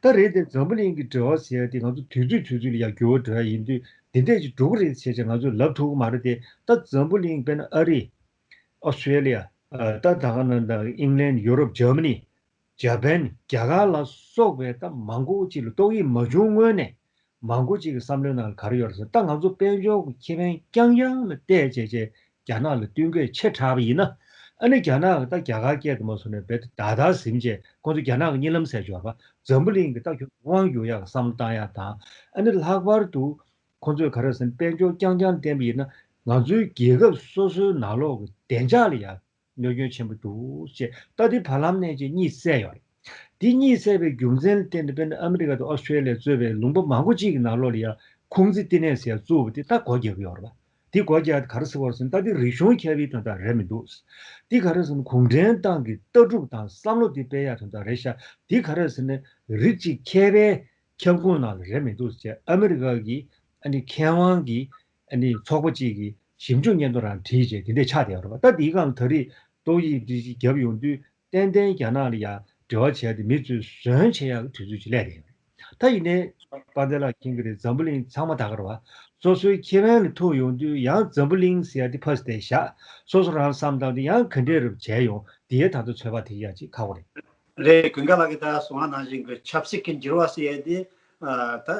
ད་རེད་དེ་འཛམ་བུ་གླིང་གི་འབྲེལ་བ་ཟེར་ཡ་དེ་ང་ཚོ་དུས་ཚོད་དུས་ཚོད་ལ་ཡང་འགྱུར་བ་འགྲོ་ཡ་ཡིན་དུས། དེ་འདྲས་ཅིག་འགྲོ་གི་རེད་ཟེར་བྱས་ང་ཚོས་ལབ་ཐུབ་ཀྱི་མ་རེད་དེ། ད་འཛམ་བུ་གླིང་དཔེར་ན་ཨ་རི། ཨོ་སི་ཀྲེ་ལི་ཡ། ད་ད་ག་ནང་ད་ཨིང་ལན། ཡུ་རོབ། འཇར་མ་ནི། ཇ་པན། རྒྱ་གར་ལ་སོགས་པའི་ད་མང་པོ་ཅིག་ལ་ཏོག་དབྱིབས་མ་བྱུང་སྔོན་ནས། མང་པོ་ཅིག་གི་བསམ་བློའི་ནང་ལ་ག་རེ་ཡོད་རེད་ཟེར། ད་ང་ཚོ་དཔལ་འབྱོར་གྱི་ཁེ་ཕན་རྐྱང་རྐྱང་ལ་བལྟས་བྱས་བྱས་རྒྱ་ནག་ལ་བསྟུན་མཁས་ཆེ་དྲགས་པ་ཡིན་ན། ཨ་ནི་རྒྱ་ནག་གི་ད་རྒྱ་གར་སྐད་དུ་མ་སོང་ནས་རྦད་དེ་ད་ད་ཟིན་བྱས། ཁོང་ཚོ་རྒྱ་ནག་གི་གཉིད་ལམ་ཟེར་ཆོག་པ། འཛམ་བུ་གླིང་གི་ད་ཁྱོད་དབང་སྒྱུར་ཡག་གི་བསམ་བློ་བཏང་ཡག་དང་། ཨ་ནི་ལྷག་པར་དུ་ཁོང་ཚོས་ག་རེ་ཟེར་ན། དཔལ་འབྱོར་རྐྱང་རྐྱང་བརྟེན་པ་ཡིན་ན། ང་ཚོའི་རྒྱལ་ཁབ་སོ་སོའི་ནང་ལོགས་ཀྱི་བདེ་འཇགས་ལ་ཡང་གནོད་སྐྱོན་ཆེན་པོ་འདུག་ཅེས། ད་དེ་བར་ལམ་ནས་ཅིག་གཉིད་སད་ཡོད་རེད། དེ་གཉིད་སད་པའི་རྒྱུ་མཚན་ལ་བརྟེན་ནས། དཔེར་ན་ཨ་མི་རི་ཀ་དང་ཨོ་སི་ཀྲེ་ལི་ཡ་གཙོས་པའི་ལུང་པ་མང་པོ་ཅིག་གི་ནང་ལོགས་ལ་ཡང་ཁུང་ཙི་བསྟི་གནས་ཟེར་ཡ་བཙུགས་པ་དེ་ད་སྒོ་རྒྱག་གི་ཡོད་རེད་པ། དེ་སྒོ་རྒྱག་དེ་ག་རེ་ཟེར་བ་རེད་ཟེར་ན། ད་དེ་རིག་གཞུང་ཁྱབ་པའི་དོན་དག་རེད་མི་འདུག་དེ་ག་རེ་ཟེར་ན། གུང་ཁྲན་ཏང་གི་ལྟ་གྲུབ་དང་བསམ་བློ་དེ་སྤེལ་ཡག་དོན་དག་རེད་ཤག་དེ་ག་རེ་ཟེར་ན། རིགས་གཅིག་མཁས་པའི་ཁྱབ་ཁོངས་ནང་ལ་རེད་མི་འདུག་ཅེས་ཨ་མི་རི་ཀ་གི་ཨ་ནི་མཁས་དབང་གི་ཨ་ནི་ཚོགས་པ་གཅིག་གིས་ཞིབ་འཇུག་སྙན་ཐོ་རང་བྲིས་བྱས་དེ་འདྲས་ཆགས་བསྡད་ཡོད་རེད་པ། ད་དེའི་སྒང་ལ་ད་རེས་ཏོག་དབྱིབས་འདི་བརྒྱབ་ཡོང་དུས། ཏན་ཏན་རྒྱ་ནག་ལ་ཡ་འབྲེལ་བ་བྱས་ཏེ་མི་ཚོས་ཟོན་བྱེད་ཡག་གི་དུས་ཚོད་ཅིག་སླེབས་བསྡད་ཡོད་རེད། ད་ཡིན་ནའི་དཔལ་ལྡན་ལགས་མཁྱེན་གྱི་རེད། འཛམ་བུ་གླིང་ཚང་མ་ད་ག་རེད་པ། སོ་སོའི་ཁེ་ཕན་ལ་ཐུག་ཡོང་དུས་ཡང་འཛམ་བུ་གླིང་ཟེར་ཡ་དེ་ཕར་བསྡད་བཞག་སོ་སོ་རང་བསམ་བཏང་དུས་ཡང་ག་འདྲས་རེད་བྱས་ཡོང་། དེའི་ད་ལྟ་ཚོད་དཔག་དེ་ཡག་ཅིག་ཁག་པོ་རེད། རེད། ཀུན་དགའ་ལགས་ཀྱིས་ད་གསུངས་པ་ནང་བཞིན་གྱི་ཆབ་སྲིད་ཀྱི་འགྱུར་བ་ཟེར་ཡས་དེ། ཨ། ད་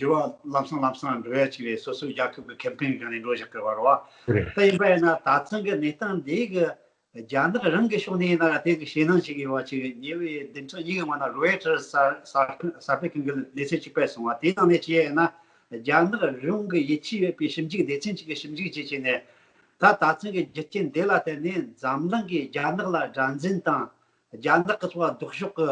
འགྱུར་བ་ལམ་སང་ལམ་སང་འགྲོ་ཡ་ཅིག་རེད། སོ་སོའི་རྒྱལ་ཁབ་ཀྱི་ཁེ་ཕན་གྱི་སྒང་ནས་འགྲོ་བཞག་གི་ཡོད་རེད་པ། རེད། ད་ཡིན་པ་ཡིན་ན་ད་ཐེངས་ཀྱི་གནས་སྟངས་འདི་གི་རྒྱ་ནག་རང་གི་ཕྱོགས་ནས་ཡིན་ན་ར་དེ་གི་ཞེད་སྣང་བྱེད་ཀྱི་ཡོད་པ་ཅིག་ཉེ་བའི་བདུན་ཕྲག་གཉིས་ཀྱི་སྔོན་ན་རོའི་ཊར་གསར་གསར་སྤེལ་ཁང་གི་ལེ་ཚན་ཅིག་སྤེལ་སོང་བ། དེའི་ནང་ནས་བྱས་ཡིན་ན། རྒྱ་ནག་རང་གི་ཡིད་ཆེས་ཡོད་པའི་ཞིབ་འཇུག་སྡེ་ཚན་ཅིག་གིས་ཞིབ་འཇུག་བྱས་བྱས་ནས། ད་ད་ཐེངས་ཀྱི་རྒྱུ་རྐྱེན་འདི་ལ་བརྟེན་ནས་འཛམ་གླིང་གིས་རྒྱ་ནག་ལ་དགྲར་འཛིན་དང་། རྒྱ་ནག་གི་ཐོག་ལ་ལྡོག་ཕྱོགས་ཀྱི་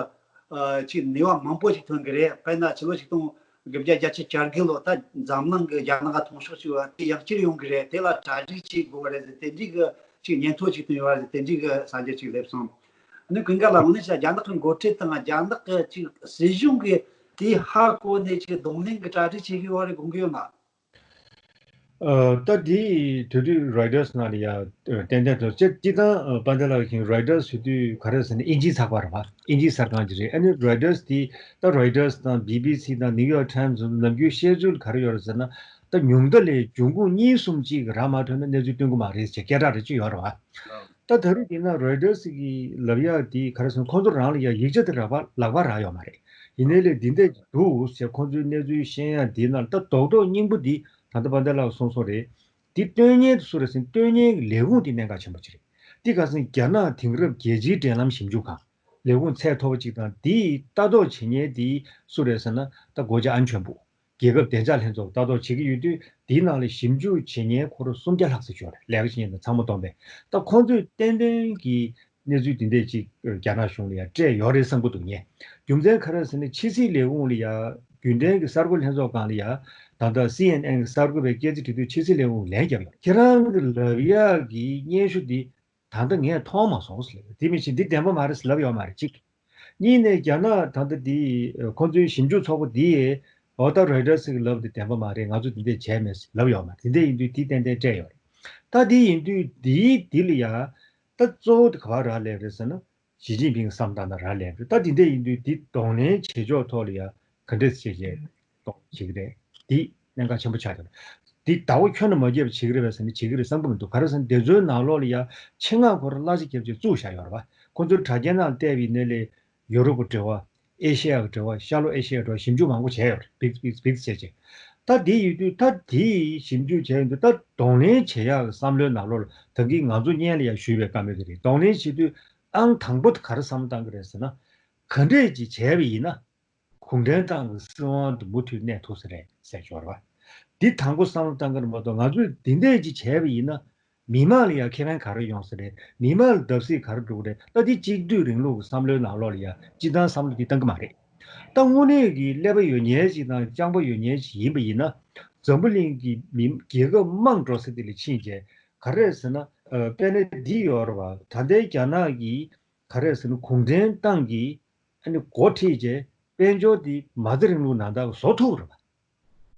ཨ་ཅིག་ནུས་པ་མང་པོ་ཞིག་ཐོན་གྱི་རེད། དཔེར་ན་ཕྱི་ལོ་ཆིག་སྟོང་དགུ་བརྒྱ་བརྒྱད་ཅུ་གྱ་དགུ་ལོ་ད་འཛམ་གླིང་གི་རྒྱ་ནག་མཐོང་ཕྱོགས་ཅིག་ཡང་བསྐྱར་ཡོང་གི་རེད། དེ་ལ་གྲ་སྒྲིག་བྱེད་དགོས་པ་རེད་ཟེར་དེ་འདྲའི་གི་ཅིག་ཉན་ཐོས་ཅིག་བཏོན་ཡོད་རེད་ཟེར་དེ་འདྲའི་གི་གསར་འགྱུར་ཅིག་སླེབས་སོང་། ཨ་ནི་ཀུན་དགའ་ལགས་དངོས་གནས་བྱས་རྒྱ་ནག་གི་འགོ་ཁྲིད་དང་རྒྱ་ནག་གི་ཅིག་སྲིད་གཞུང་གིས་དེ་ཧ་གོ་ནས་ཅིག་གདོང་ལེན་གི་གྲ་སྒྲིག་བྱེད་ཀྱི་ཡོད་རེད་དགོངས་ཀྱི་ཡོད་ན། ཨ། ད་འདི་དེ་དུས་Reuters ནང་ལ་ཡ་ཏན་ཏན་དུ་སྤྱིར་སྤྱིར་བཏང་ཨ་པཱ་ཏེ་ལགས་ཀྱིས་Reuters ཞུ་དུས་ག་རེ་ཟེར་ན་དབྱིན་ཇིའི་ཚགས་པར་རེད་པ། དབྱིན་ཇིའི་གསར་ཁང་ཅིག་རེད། ཨ་ནི་Reuters འདི་ད་Reuters དང་B B C དང་New York Times ནམ་རྒྱུན་བཤད་ཚུལ་ག་རེ་ཡོད་རེད་ཟེར་ན། ད་ཉུང་མཐའ་ལ་འབྱུང་ཁུངས་གཉིས་གསུམ་ཅིག་རག་མ་ཐུབ་ན་གནས་ཚུལ་སྟོན་གྱི་མ་རེད་ཅེས་སྐད་གྲགས་རེ་ཅིག་ཡོད་རེད་པ། ད་ད་རེས་ཡིན་ན་Reuters གི་ལབ་ཡག་འདི་ག་རེ་ཟེར་ན་ཁོང་ཚོ་རང་ལ་ཡ་ཡིག་ཆ་དེ་རག་པ་ལག་པ་རག་ཡོད་མ་རེད། ཡིན་ནའི་ལས་འདི་འདྲ་འདུག་ཟེར་ཁོང་ཚོའི་གནས་ཚུལ་ཤེས་ཡག་འདི་ནང་ད་རྡོག་རྡོག་སྙིང་པོ་འདི་ད་ལྟ་པཱ་ཏེ་ལགས་གསུངས་སོང་རེད། འདི་སྟོན་མཁན་དེ་སུ་རེད་ཟེར་ན་སྟོན་མཁན་གྱི་ལས་ཁུངས་འདི་གནད་འགག་ཆེན་པོ་ཅིག་རེད། འདི་ག་ཟེར་ན་རྒྱ་ནག་དེང་རབས་རྒྱལ་སྤྱིའི་འབྲེལ་ལམ་ཞིབ་འཇུག་ཁང་། ལས་ཁུངས་ཚད་མཐོ་པོ་ཅིག་དང་འདིས་ལྟ་རྟོག་བྱེད་མཁན་འདི་སུ་རེད་ཟེར་ན་ད་国家安全部། རྒྱལ་ཁབ་བདེ་འཇགས་ལྷན་ཚོགས་ལྟ་རྟོག་བྱེད་ཀྱི་ཡོད་དུས། འདིའི་ནང་ལ་ཞིབ་འཇུག་བྱེད་མཁན་ཁོ་རང་སུམ་བརྒྱ་ལྷག་ཙམ་ཅིག་ཡོད་རེད། ལས་ཀ་བྱེད་མཁན་དང་ཚང་མ་བསྡོམས་པས། ད་ཁོང་ཚོས་ཏན་ཏན་གྱི་གནས་ཚུལ་འདི་འདྲས་ཅིག་རྒྱ་ནག་གཞུང་ལ་ཡ་སྤྲད་ཡོད་རེད་བསམ་གྱི་འདུག་ངས། རྒྱུ་མཚན་ག་རེ་ཟེར་ན་ཕྱི་སྲིད་ལས་ཁུངས་ལ་ཡ་རྒྱུན་ལྡན་གྱི་གསར་འགོད་ལྷན་ཚོགས་སྒང་ལ་ཡ་ད་ལྟ་C N N གྱི་གསར་འགོད་པས་སྐད་ཆ་དྲིས་དུས་ཕྱི་སྲིད་ལས་ཁུངས་ལན་བརྒྱབ་ཡོད། ཁྱེད་རང་གི་ལབ་ཡག་གི་སྙན་ཞུ་འདི་ད་ལྟ་ངས་མཐོང་མ་སོང་ཟེར་ལབ་ཡོད། དེ་མིན་ཕྱིན་འདི་བདེན་པ་མ་རེད་ཟེར་ལབ་ཡོད་མ་རེད་གཅིག། གཉིས་ནས་རྒྱ་ནག་ད་ལྟ་འདི་ཁོང་ཚོའི་ཞིབ་འཇུག་ཚོགས་པ་འདི་ཡིས་འོ་ད་Reuters གི་ལབ་འདི་བདེན་པ་མ་རེད། ང་ཚོ་འདི་འདྲས་བྱས་མེད་ཟེར་ལབ་ཡོད་མ་རེད། དེ་འདྲས་ཡིན་དུས་འདི་ཏན་ཏན་སྤྲད་ཡོད་རེད། ད་འདི་ཡིན་དུས་འདིའི་འདི་ལ་ཡ་ད་གཙོ་བོ་དེ་ག་པར་རག་ལས་རེད་ཟེར་ན། ཞི་ཅིན་ཕིང་བསམ་བཏང་ན་རག་ལས་རེད། ད་འདི་འདྲས་ཡིན་དུས་འདི་གདོང་ལེན་བྱེད་ཕྱོགས་ཐོག་ལ་ཡ་ག་འདྲས་བྱེད་བྱེད་གཏོང་བྱེད་ཀྱི་རེད། འདི་གནད་འགག་ཆེན་པོ་ཆགས་ཀྱི་རེད། འདི་ཟླ་བ་ཁྱོན་ནས་མ་བརྒྱབ་བྱེད་ཀྱི་རེད་པས་ཟེར་ན་བྱེད་ཀྱི་རེད་བསམ་གྱི་མི་འདུག། ག་རེ་ཟེར་ན་འདི་ཚོའི་ནང་ལོགས་ལ་ཡ་ཆེད་མངགས་ཁོ་རང་གླ་ཆ་བརྒྱབ་བྱས་བཙུགས་བཞག་ཡོད་རེད་པ། ཁོ་ཚོའི་དྲ་རྒྱའི་ནང་བལྟས་པ་ཡིན་ནའི་ལས་ཡུ་རོབ་ཀྱི་འབྲེལ་བ། ཨེ་ཤེ་ཡ་གི་འབྲེལ་བ། ཤར་ལྷོ་ཨེ་ཤེ་ཡའི་འབྲེལ་བ་ཞིབ་འཇུག་མང་པོ་བྱས་ཡོད་རེད། བིག་བིག་བིག་བྱས་བྱས། ད་འདི་ཡིན་དུས་ད་འདི་ཞིབ་འཇུག་བྱས་ཡོང་དུས་ད་གདོང་ལེན་བྱེད་ཡག་གི་བསམ་བློའི་ནང་ལོགས་ལ་ད་གིན་ང་ཚོ་སྔོན་ལ་ཡ་ཞུས་པའི་བཀའ་མོལ་དེ་རེད། གདོང་ལེན་བྱེད་དུས་ཨང་དང་པོ་དེ་ག་རེ་བསམ་བློ་བཏང་གི་རེད་ཟེར་ན། ག་འདྲས་ཅིག་བྱས་པ་ཡིན་ན་གུང་ཁྲན་ཏང་གི་སྲིད་དབང་དུ་མུ་མཐུད་གནས་ཐུབ་ས་རེད་ཟེར་ཡོད་རེད་པ། འདི་དང་པོ་བསམ་བློ་བཏང་གི་རེད་མ་གཏོགས། ང་ཚོས་འདི་འདྲས་ཅིག་བྱས་པ་ཡིན་ན་མི་མང་ལ་ཡང་ཁེ་ཕན་ག་རེ་ཡོང་ས་རེད། མི་མང་ལ་བརྡབ་གསིག་ག་རེ་འགྲོ་གི་རེད། ད་འདི་གཅིག་སྡུད་རིང་ལུགས་ཀྱི་བསམ་བློའི་ནང་ལོགས་ལ་ཡང་སྤྱིར་བཏང་བསམ་བློ་འདི་བཏང་གི་མ་རེད། ད་དངོས་གནས་ཀྱི་ཀླད་པ་ཡོད་མཁན་ཞིག་དང་སྤྱང་པོ་ཡོད་མཁན་ཞིག་ཡིན་པ་ཡིན་ན། འཛམ་བུ་གླིང་གི་མི་རྒྱལ་ཁབ་མང་འགྲོ་ས་དེ་ལ་ཕྱིན་བྱས་ག་རེ་རེད་ཟེར་ན། ཨ། དཔེར་ན་འདི་ཡོད་རེད་པ། ད་ལྟའི་རྒྱ་ནག་གི་ག་རེ་ཟེར་ན་གུང་ཁྲན་ཏང་གིས་ཨ་ནི་འགོ་ཁྲིད་བྱས་དཔལ་འབྱོར་འདི་མ་རྩ་རིང་ལུགས་ནང་ལྟར་བཟོ་ཐུབ་རེད་པ།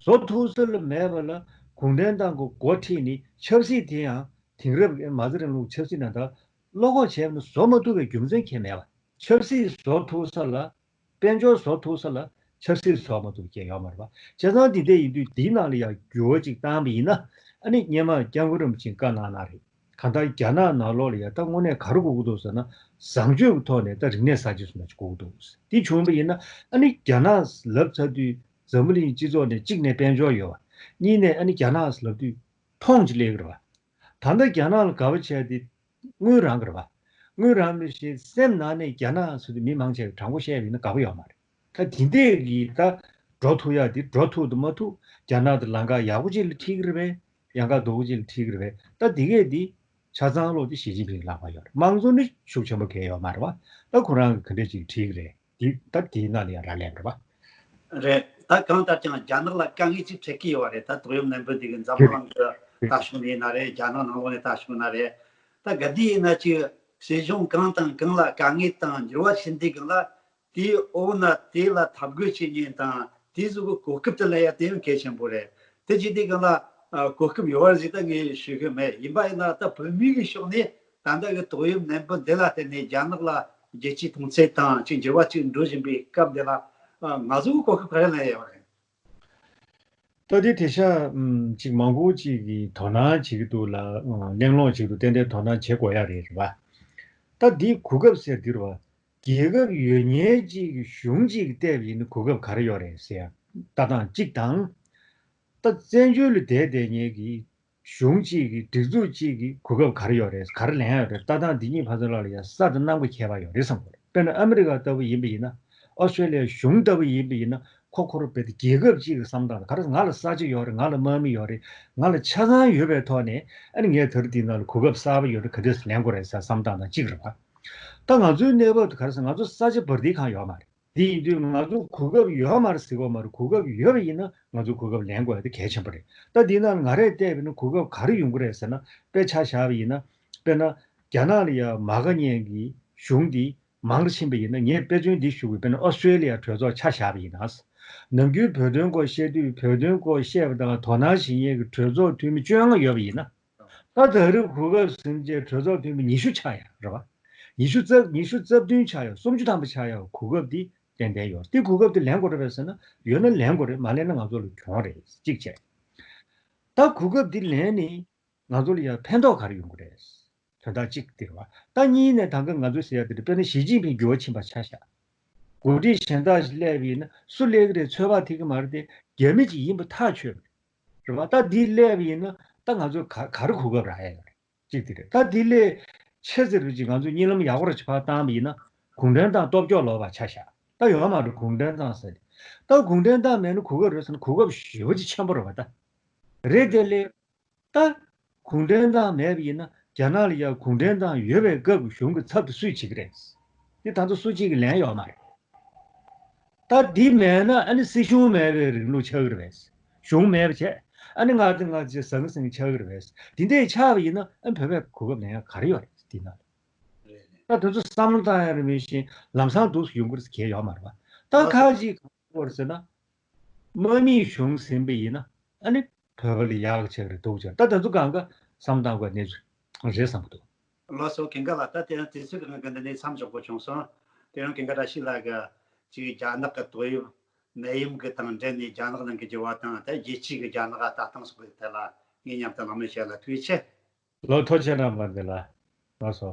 བཟོ་ཐུབ་ས་ལ་མེད་པ་ལ་གུང་ཁྲན་ཏང་གི་འགོ་ཁྲིད་ནས་ཆབ་སྲིད་དེ་ཡང་དེང་རབས་མ་རྩ་རིང་ལུགས་ཆབ་སྲིད་ནང་ལྟར་བློ་ཁོག་བྱས་ན་བཟོ་མ་ཐུབ་པའི་རྒྱུ་མཚན་གང་ཡང་མེད་པ། ཆབ་སྲིད་བཟོ་ཐུབ་ས་ལ། དཔལ་འབྱོར་བཟོ་ཐུབ་ས་ལ་ཆབ་སྲིད་བཟོ་མ་ཐུབ་མཁན་ཡོད་མ་རེད་པ། བྱས་ཙང་འདི་འདྲ་ཡིན་དུས་འདིའི་ནང་ལ་ཡང་འགྱུར་བ་ཅིག་བཏང་བ་ཡིན་ན། ཨ་ནི་སྔོན་མ་སྐྱབས་མགོན་རིན་པོ་ཆེས་བཀའ་གནང་གནང་རེད། གང་ལྟར་རྒྱ་ནག་ནང་ལོགས་ལ་ཡ་ད་དངོས་གནས་ག་རེ་དགོས་ཀྱི་འདུག་ཟེར་ན། བཟང་སྤྱོད་ཀྱི་ཐོག་ནས་ད་རིག་གནས་གསར་བརྗེ་བཟོ་འདྲ་ཅིག་དགོས་ཀྱི་འདུག། འདི་བྱུང་བ་ཡིན་ན་ཨ་ནི་རྒྱ་ནག་ལབ་ཚར་དུས་འཛམ་བུ་གླིང་སྤྱི་ཚོགས་ནས་གཅིག་ནས་དཔལ་འབྱོར་ཡོད་པ། གཉིས་ནས་ཨ་ནི་རྒྱ་ནག་ལབ་དུས་མཐོང་ཅིག་སླེབས་ཀྱི་རེད་པ། ད་ལྟ་རྒྱ་ནག་ལ་དགའ་པོ་བྱས་ཏེ་དངུལ་རག་གི་རེད་པ། དངུལ་རག་མི་ཤེས་སེམས་ནང་ནས་རྒྱ་ནག་ཟེར་དུས་མི་མང་ཆེ་བས་དྲང་པོ་བཤད་པ་ཡིན་ན་དགའ་པོ་ཡོད་མ་རེད། ད་དེ་འདྲས་ཀྱི་ད་འགྲོ་ཐུབ་ཡག་དེ་འགྲོ་ཐུབ་དང་མ་ཐུབ། རྒྱ་ནག་དང་ལམ་ཁ་ཡག་པོ་ཅིག་ལ་ཁྲིད་ཀྱི་རེད་པས། ཡང་ཁ་སྡུག་པོ་ཅིག་ལ་ཁྲིད་ཀྱི་རེད་པས། ད་དེ་གས་དེ་ཆ་ཚང་ལོག་དེ་ཞི་ཅིན་ཕིང་ལག་པར་ཡོད་རེད། དམངས་གཙོ་ནི་ཤུགས་ཆེན་པོ་གང་ཡང་ཡོད་མ་རེད་པ། ད་ཁོ་རང་གིས་ག་འདྲས་ཅིག་ཁྲིད་ཀྱི་རེད། དེ་ད་དེའི་ནང་ལ་ཡང་རག་ལས་རེད་པ། རེད། ད་གང་ལྟར་ཀྱང་རྒྱ་ནག་ལ་དཀའ་ངལ་ཅིག་འཕྲད་ཀྱི་ཡོད་རེད། ད་ཏོག་དབྱིབས་ནད་འབུ་འདི་གིས་འཛམ་བུ་གླིང་གི་ལྟ་བྱུང་ནས་ཡིན་ན་རེད། རྒྱ་ནག་ནང་ལོགས་ནས་ལྟ་བྱུང་ན་རེད། ད་ག་དུས་ཡིན་ན་ཅིག་སྲིད་གཞུང་གང་དང་གང་ལ་དཀའ་ངལ་དང་འགྱུར་བ་ཕྱིན་དུས་སྒང་ལ། དེའི་འོག་ན་དེ་ལ་འཐབ་རྒོལ་བྱེད་མཁན་དང་དེ་ཚོ་གི་གོ་སྐབས་དེ་ལ་ཡ་དེ་ཡང་གལ་ཆེན་པོ་རེད། དེ་བྱེད་དུས་སྒང་ལ་ཨ་གོ་སྐབས་ཡོད་རེད་ཟེར་ད་ངས་ཞུ་གི་མེད། ཡིན་པ་ཡིན་ན་ད་བོད་མི་གི་ཕྱོགས་ནས་ད་ལྟ་གི་ཏོག་དབྱིབས་ནད་འབུ་འདི་ལ་བརྟེན་ནས་རྒྱ་ནག་ལ་རྒྱལ་སྤྱིའི་མཐོང་ཚད་དང་ཅིག་འགྱུར་བ་ཅིག་འགྲོ་བཞིན་པའི་སྐབས་འདི་ལ་ཨ་ང་ཚོ་གི་གོ་སྐབས་ག་རེ་ལེན་ཡོད་རེད། ད་དེ་དེ་ཤ་ཨམ་ཅིག་མང་པོ་ཅིག་གིས་དོ་སྣང་བྱེད་ཀྱི་འདུག་ལ། ཨ་གླེང་སློང་བྱེད་ཀྱི་འདུག། ཏན་ཏན་དོ་སྣང་བྱེད་དགོས་ཡ་རེད། རེད་པ། ད་འདི་གོ་སྐབས་ཟེར་འདི་རེད་པ། རྒྱལ་ཁབ་ཡོད་མཁན་གཅིག་གི་གཞུང་གཅིག་གིས་བལྟས་པ་ཡིན་ན་གོ་སྐབས་ག་རེ་ཡོད་རེད་ཟེར་ཡ་ལྟ་སྟངས་གཅིག་དང་། ད་བཙན་བྱོལ་ལ་བསྡད་བསྡད་མཁན་གྱི་གཞུང་གཅིག་གི་སྒྲིག་འཛུགས་གཅིག་གིས་གོ་སྐབས་ག་རེ་ཡོད་རེད། ག་རེ་ལེན་ཡོད་རེད། ལྟ་སྟངས་འདི་གཉིས་ཕ་ཚོ་ལ་ལ་ཡ་ས་དང་གནམ་གྱི་ཁྱད་པར་ཡོད་རེད་བསམ་གྱི་རེད། དཔེར་ན་ཨ་མི་རི་ཀ་ལྟ་བུ་ཡིན་པ་ཡིན་ན། ཨོ་སི་ཀྲེ་ལི་ཡ་གཞུང་ལྟ་བུ་ཡིན་པ་ཡིན་ན། ཁོ་ཁོ་རང་རྦད་དེ་རྒྱལ་ཁབ་གཅིག་གི་བསམ་སྟངས་དང་། ག་རེ་ང་ལ་ས་ཆ་ཡོད་རེད། ང་ལ་དམག་མི་ཡོད་རེད། ང་ལ་ཆ་ཚང་ཡོད་པའི་ཐོག་ནས་ཨ་ནི་ངས་ད་རེས་འདི་ནང་ལ་གོ་སྐབས་གསར་པ་ཡོད་རེད། ག་འདྲས་ལེན་དགོས་རེད་ཟེར་བསམ་སྟངས་དང་གཅིག་རེད་པ། ད་ང་ཚོའི་གནས་བབ་དེ་ག་རེ་ཟེར། ང་ཚོ་ས་ཆ་བར་དེ་གང་ཡོད་མ་རེད། དེ་ཡིན་དུས་ང་ཚོ་གོ་སྐབས་ཡོད་མ་རེད་ཟེར་གྱི་ཡོད་མ་རེད། གོ་སྐབས་ཡོད་པ་ཡིན་ན་ང་ཚོ་གོ་སྐབས་ལེན་དགོས་ཡ་དེ་གལ་ཆེན་པོ་རེད། ད་འདི་ནང་ལ་ང་རས་བལྟས་པ་ཡིན་ན་གོ་སྐབས་ག་རེ་ཡོང་གི་རེད་ཟེར་ན། དཔེ་ཆ་བཞག་པ་ཡིན་ན། དཔེར་ན་རྒྱ་ནག་ལ་ཡ་མ་དགའ་མཁན་གྱི་གཞུང་འདི་མང་རུ་ཕྱིན་པ་ཡིན་ན། ངས་དཔེ་མཚོན་འདི་ཞུ་དགོས། དཔེར་ན་ཨོ་སི་ཀྲེ་ལི་ཡ་གྲོས་ཚོགས་ཆ་བཞག་པ་ཡིན་ན། ཨོ་སི་ ནམ་རྒྱུན་བོད་དོན་སྐོར་བཤད་དུས་བོད་དོན་སྐོར་བཤད་པ་དང་དོ་སྣང་བྱེད་མཁན་གྱི་གྲོས་ཚོགས་འཐུས་མི་བཅོ་ལྔ་ཡོད་པ་ཡིན་ན། ད་ད་རེས་གོ་སྐབས་ཟིན་རྗེས་གྲོས་ཚོགས་འཐུས་མི་ཉི་ཤུ་ཆགས་ཡ་རེད་བ། ཉི་ཤུ་རྩ་ཉི་ཤུ་རྩ་བདུན་ཆགས་ཡ་སུམ་ཅུ་ཐམ་པ་ཆགས་ཡ་གོ་སྐབས་འདི་ཏན་ཏན་ཡོད། འདི་གོ་སྐབས་འདི་ལེན་དགོས་རེད་པས་ཟེར་ན་ཡོད་ན་ལེན་དགོས་རེད། མ་ལེན་ན་ང་ཚོ་ལ་གྱོང་རེད། གཅིག་བྱས། ད་གོ་སྐབས་འདི་ལེན་ནས་ང་ཚོ་ལ་ཡང་ཕན་ཐོགས་ག་རེ་ཡོང་གི་རེད། དོན་དག་གཅིག་འདི་རེད་བ། ད་གཉིས་ནས་ད་ག་ང་ཚོས་ཟེར་ཡ་འདི་རེད། དཔེར་ན་ཞི་ཅིན་ཕིང་འགྱུར་བ་ཕྱིན་པ་ཆ་བཞག་འགོ་ཁྲིད་གཞན་དག་ཞིག་སླེབས་ཡིན་ན་སུ་སླེབས་ཀྱི་རེད་ཚོད་དཔག་ཐིག་གི་མ་རེད་དེ། རྒྱ་མི་ཅིག་ཡིན་པ་ཐག་ཆོད་རེད་བ། ད་འདི་སླེབས་ཡིན་ན་ད་ང་ཚོ་ག་ག་རེ་གོ་སྐབས་རག་ཡ་ཡོད་རེད། གཅིག་འདི་རེད། ད་འདི་ལས་ཆེ་ཟེར་བ་ཅིག་ང་ཚོ་གཉིད་ལམ་ཡག་པོ་ར་ཅིག་ཕར་བཏང་བ་ཡིན་ན་གུང་ཁྲན་ཏང་སྟོབས་སྐྱོ་ལོག་པ་ཆ་བཞག་ད་ཡོད་མ་རེད་གུང་ཁྲན་ཏང་ཟེར་ནས། ད་གུང་ཁྲན་ཏང་མེད་ན་གོ་སྐབས་རེད་ཟེར་ན་གོ་སྐབས་ཞེ་པོ་ཅིག་ཆེན་པོ་རེད་བ། ད་རེད་དེ་ལས། ད་གུང་ཁྲན་ཏང་མེད་པ་ཡིན་ན་རྒྱ་ནག་ལ་ཡང་གུང་ཁྲན་ཏང་ཡོད་པའི་སྐབས་ཀྱི་གཞུང་གི་ཚབ་དེ་སུས་བྱེད་ཀྱི་རེད། འདི་ད་ཚོ་སུ་གཅིག་གིས་ལན་ཡོད་མ་རེད། ད་འདི་མེད་ན་ཨ་ནི་སྲིད་གཞུང་མེད་པའི་རིང་ལུགས་ཆགས་ཀྱི་རེད་པས། གཞུང་མེད་པ་བྱས་ཨ་ནི་ང་ཚོ་ང་ཚོ་ཟང་ཟིང་ཆགས་ཀྱི་རེད་པས། འདི་འདྲས་ཆགས་པ་ཡིན་ན་ཨ་ནི་བོད་པས་གོ་སྐབས་ལེན་ཡ་ག་རེ་ཡོད་རེད་འདི་ན། ད་དེ་ཚོ་བསམ་བློ་བཏང་ཡ་རེད་མིན་ཞིང་ལམ་སང་འདུག་སེ་ཡོང་གི་རེད་ཟེར་གྱི་ཡོད་མ་རེད་པ། ད་ཁ་ཅིག་ག་རེ་ཟེར་ན། དམག་མིའི་གཞུང་ཟིན་པ་ཡིན་ན་ཨ་ནི་བོད་པ་ལ་ཡག་ཆགས་རེད་འདུག་ཅེས་ད་དེ་ཚོ་གང་ག་བསམ་བཏང་དགོས་གནས་ཚུལ་རེད་བསམ་གྱི་འདུག་ལགས་སོ། ཀུན་དགའ་ལགས། ད་དེ་རིང་དུས་ཚོད་ཀྱི་དབང་གིས་འདི་ནས་མཚམས་འཇོག་དགོས་བྱུང་སོང་། དེ་རིང་ཀུན་དགའ་བཀྲ་ཤིས་ལགས་ཀྱིས་ཅིག་རྒྱ་ནག་གི་ཏོག་དབྱིབས་ནད་ཡམས་ཀྱི་དང་འབྲེལ་ནས་རྒྱ་ནག་ནང་གི་འགྱུར་བ་དང་ད་རྒྱལ་སྤྱིའི་གི་རྒྱ་ནག་ལྟ་སྟངས་སོགས་ཀྱི་ཐད་ལ་ངས་མཉམ་དུ་གླེང་མོལ་བྱས་ལ་ཐུགས་རྗེ་ཆེ། ལོ་ཐུགས་རྗེ་ཆེ་གནང་བ་འདི་ལ། ལགས་སོ།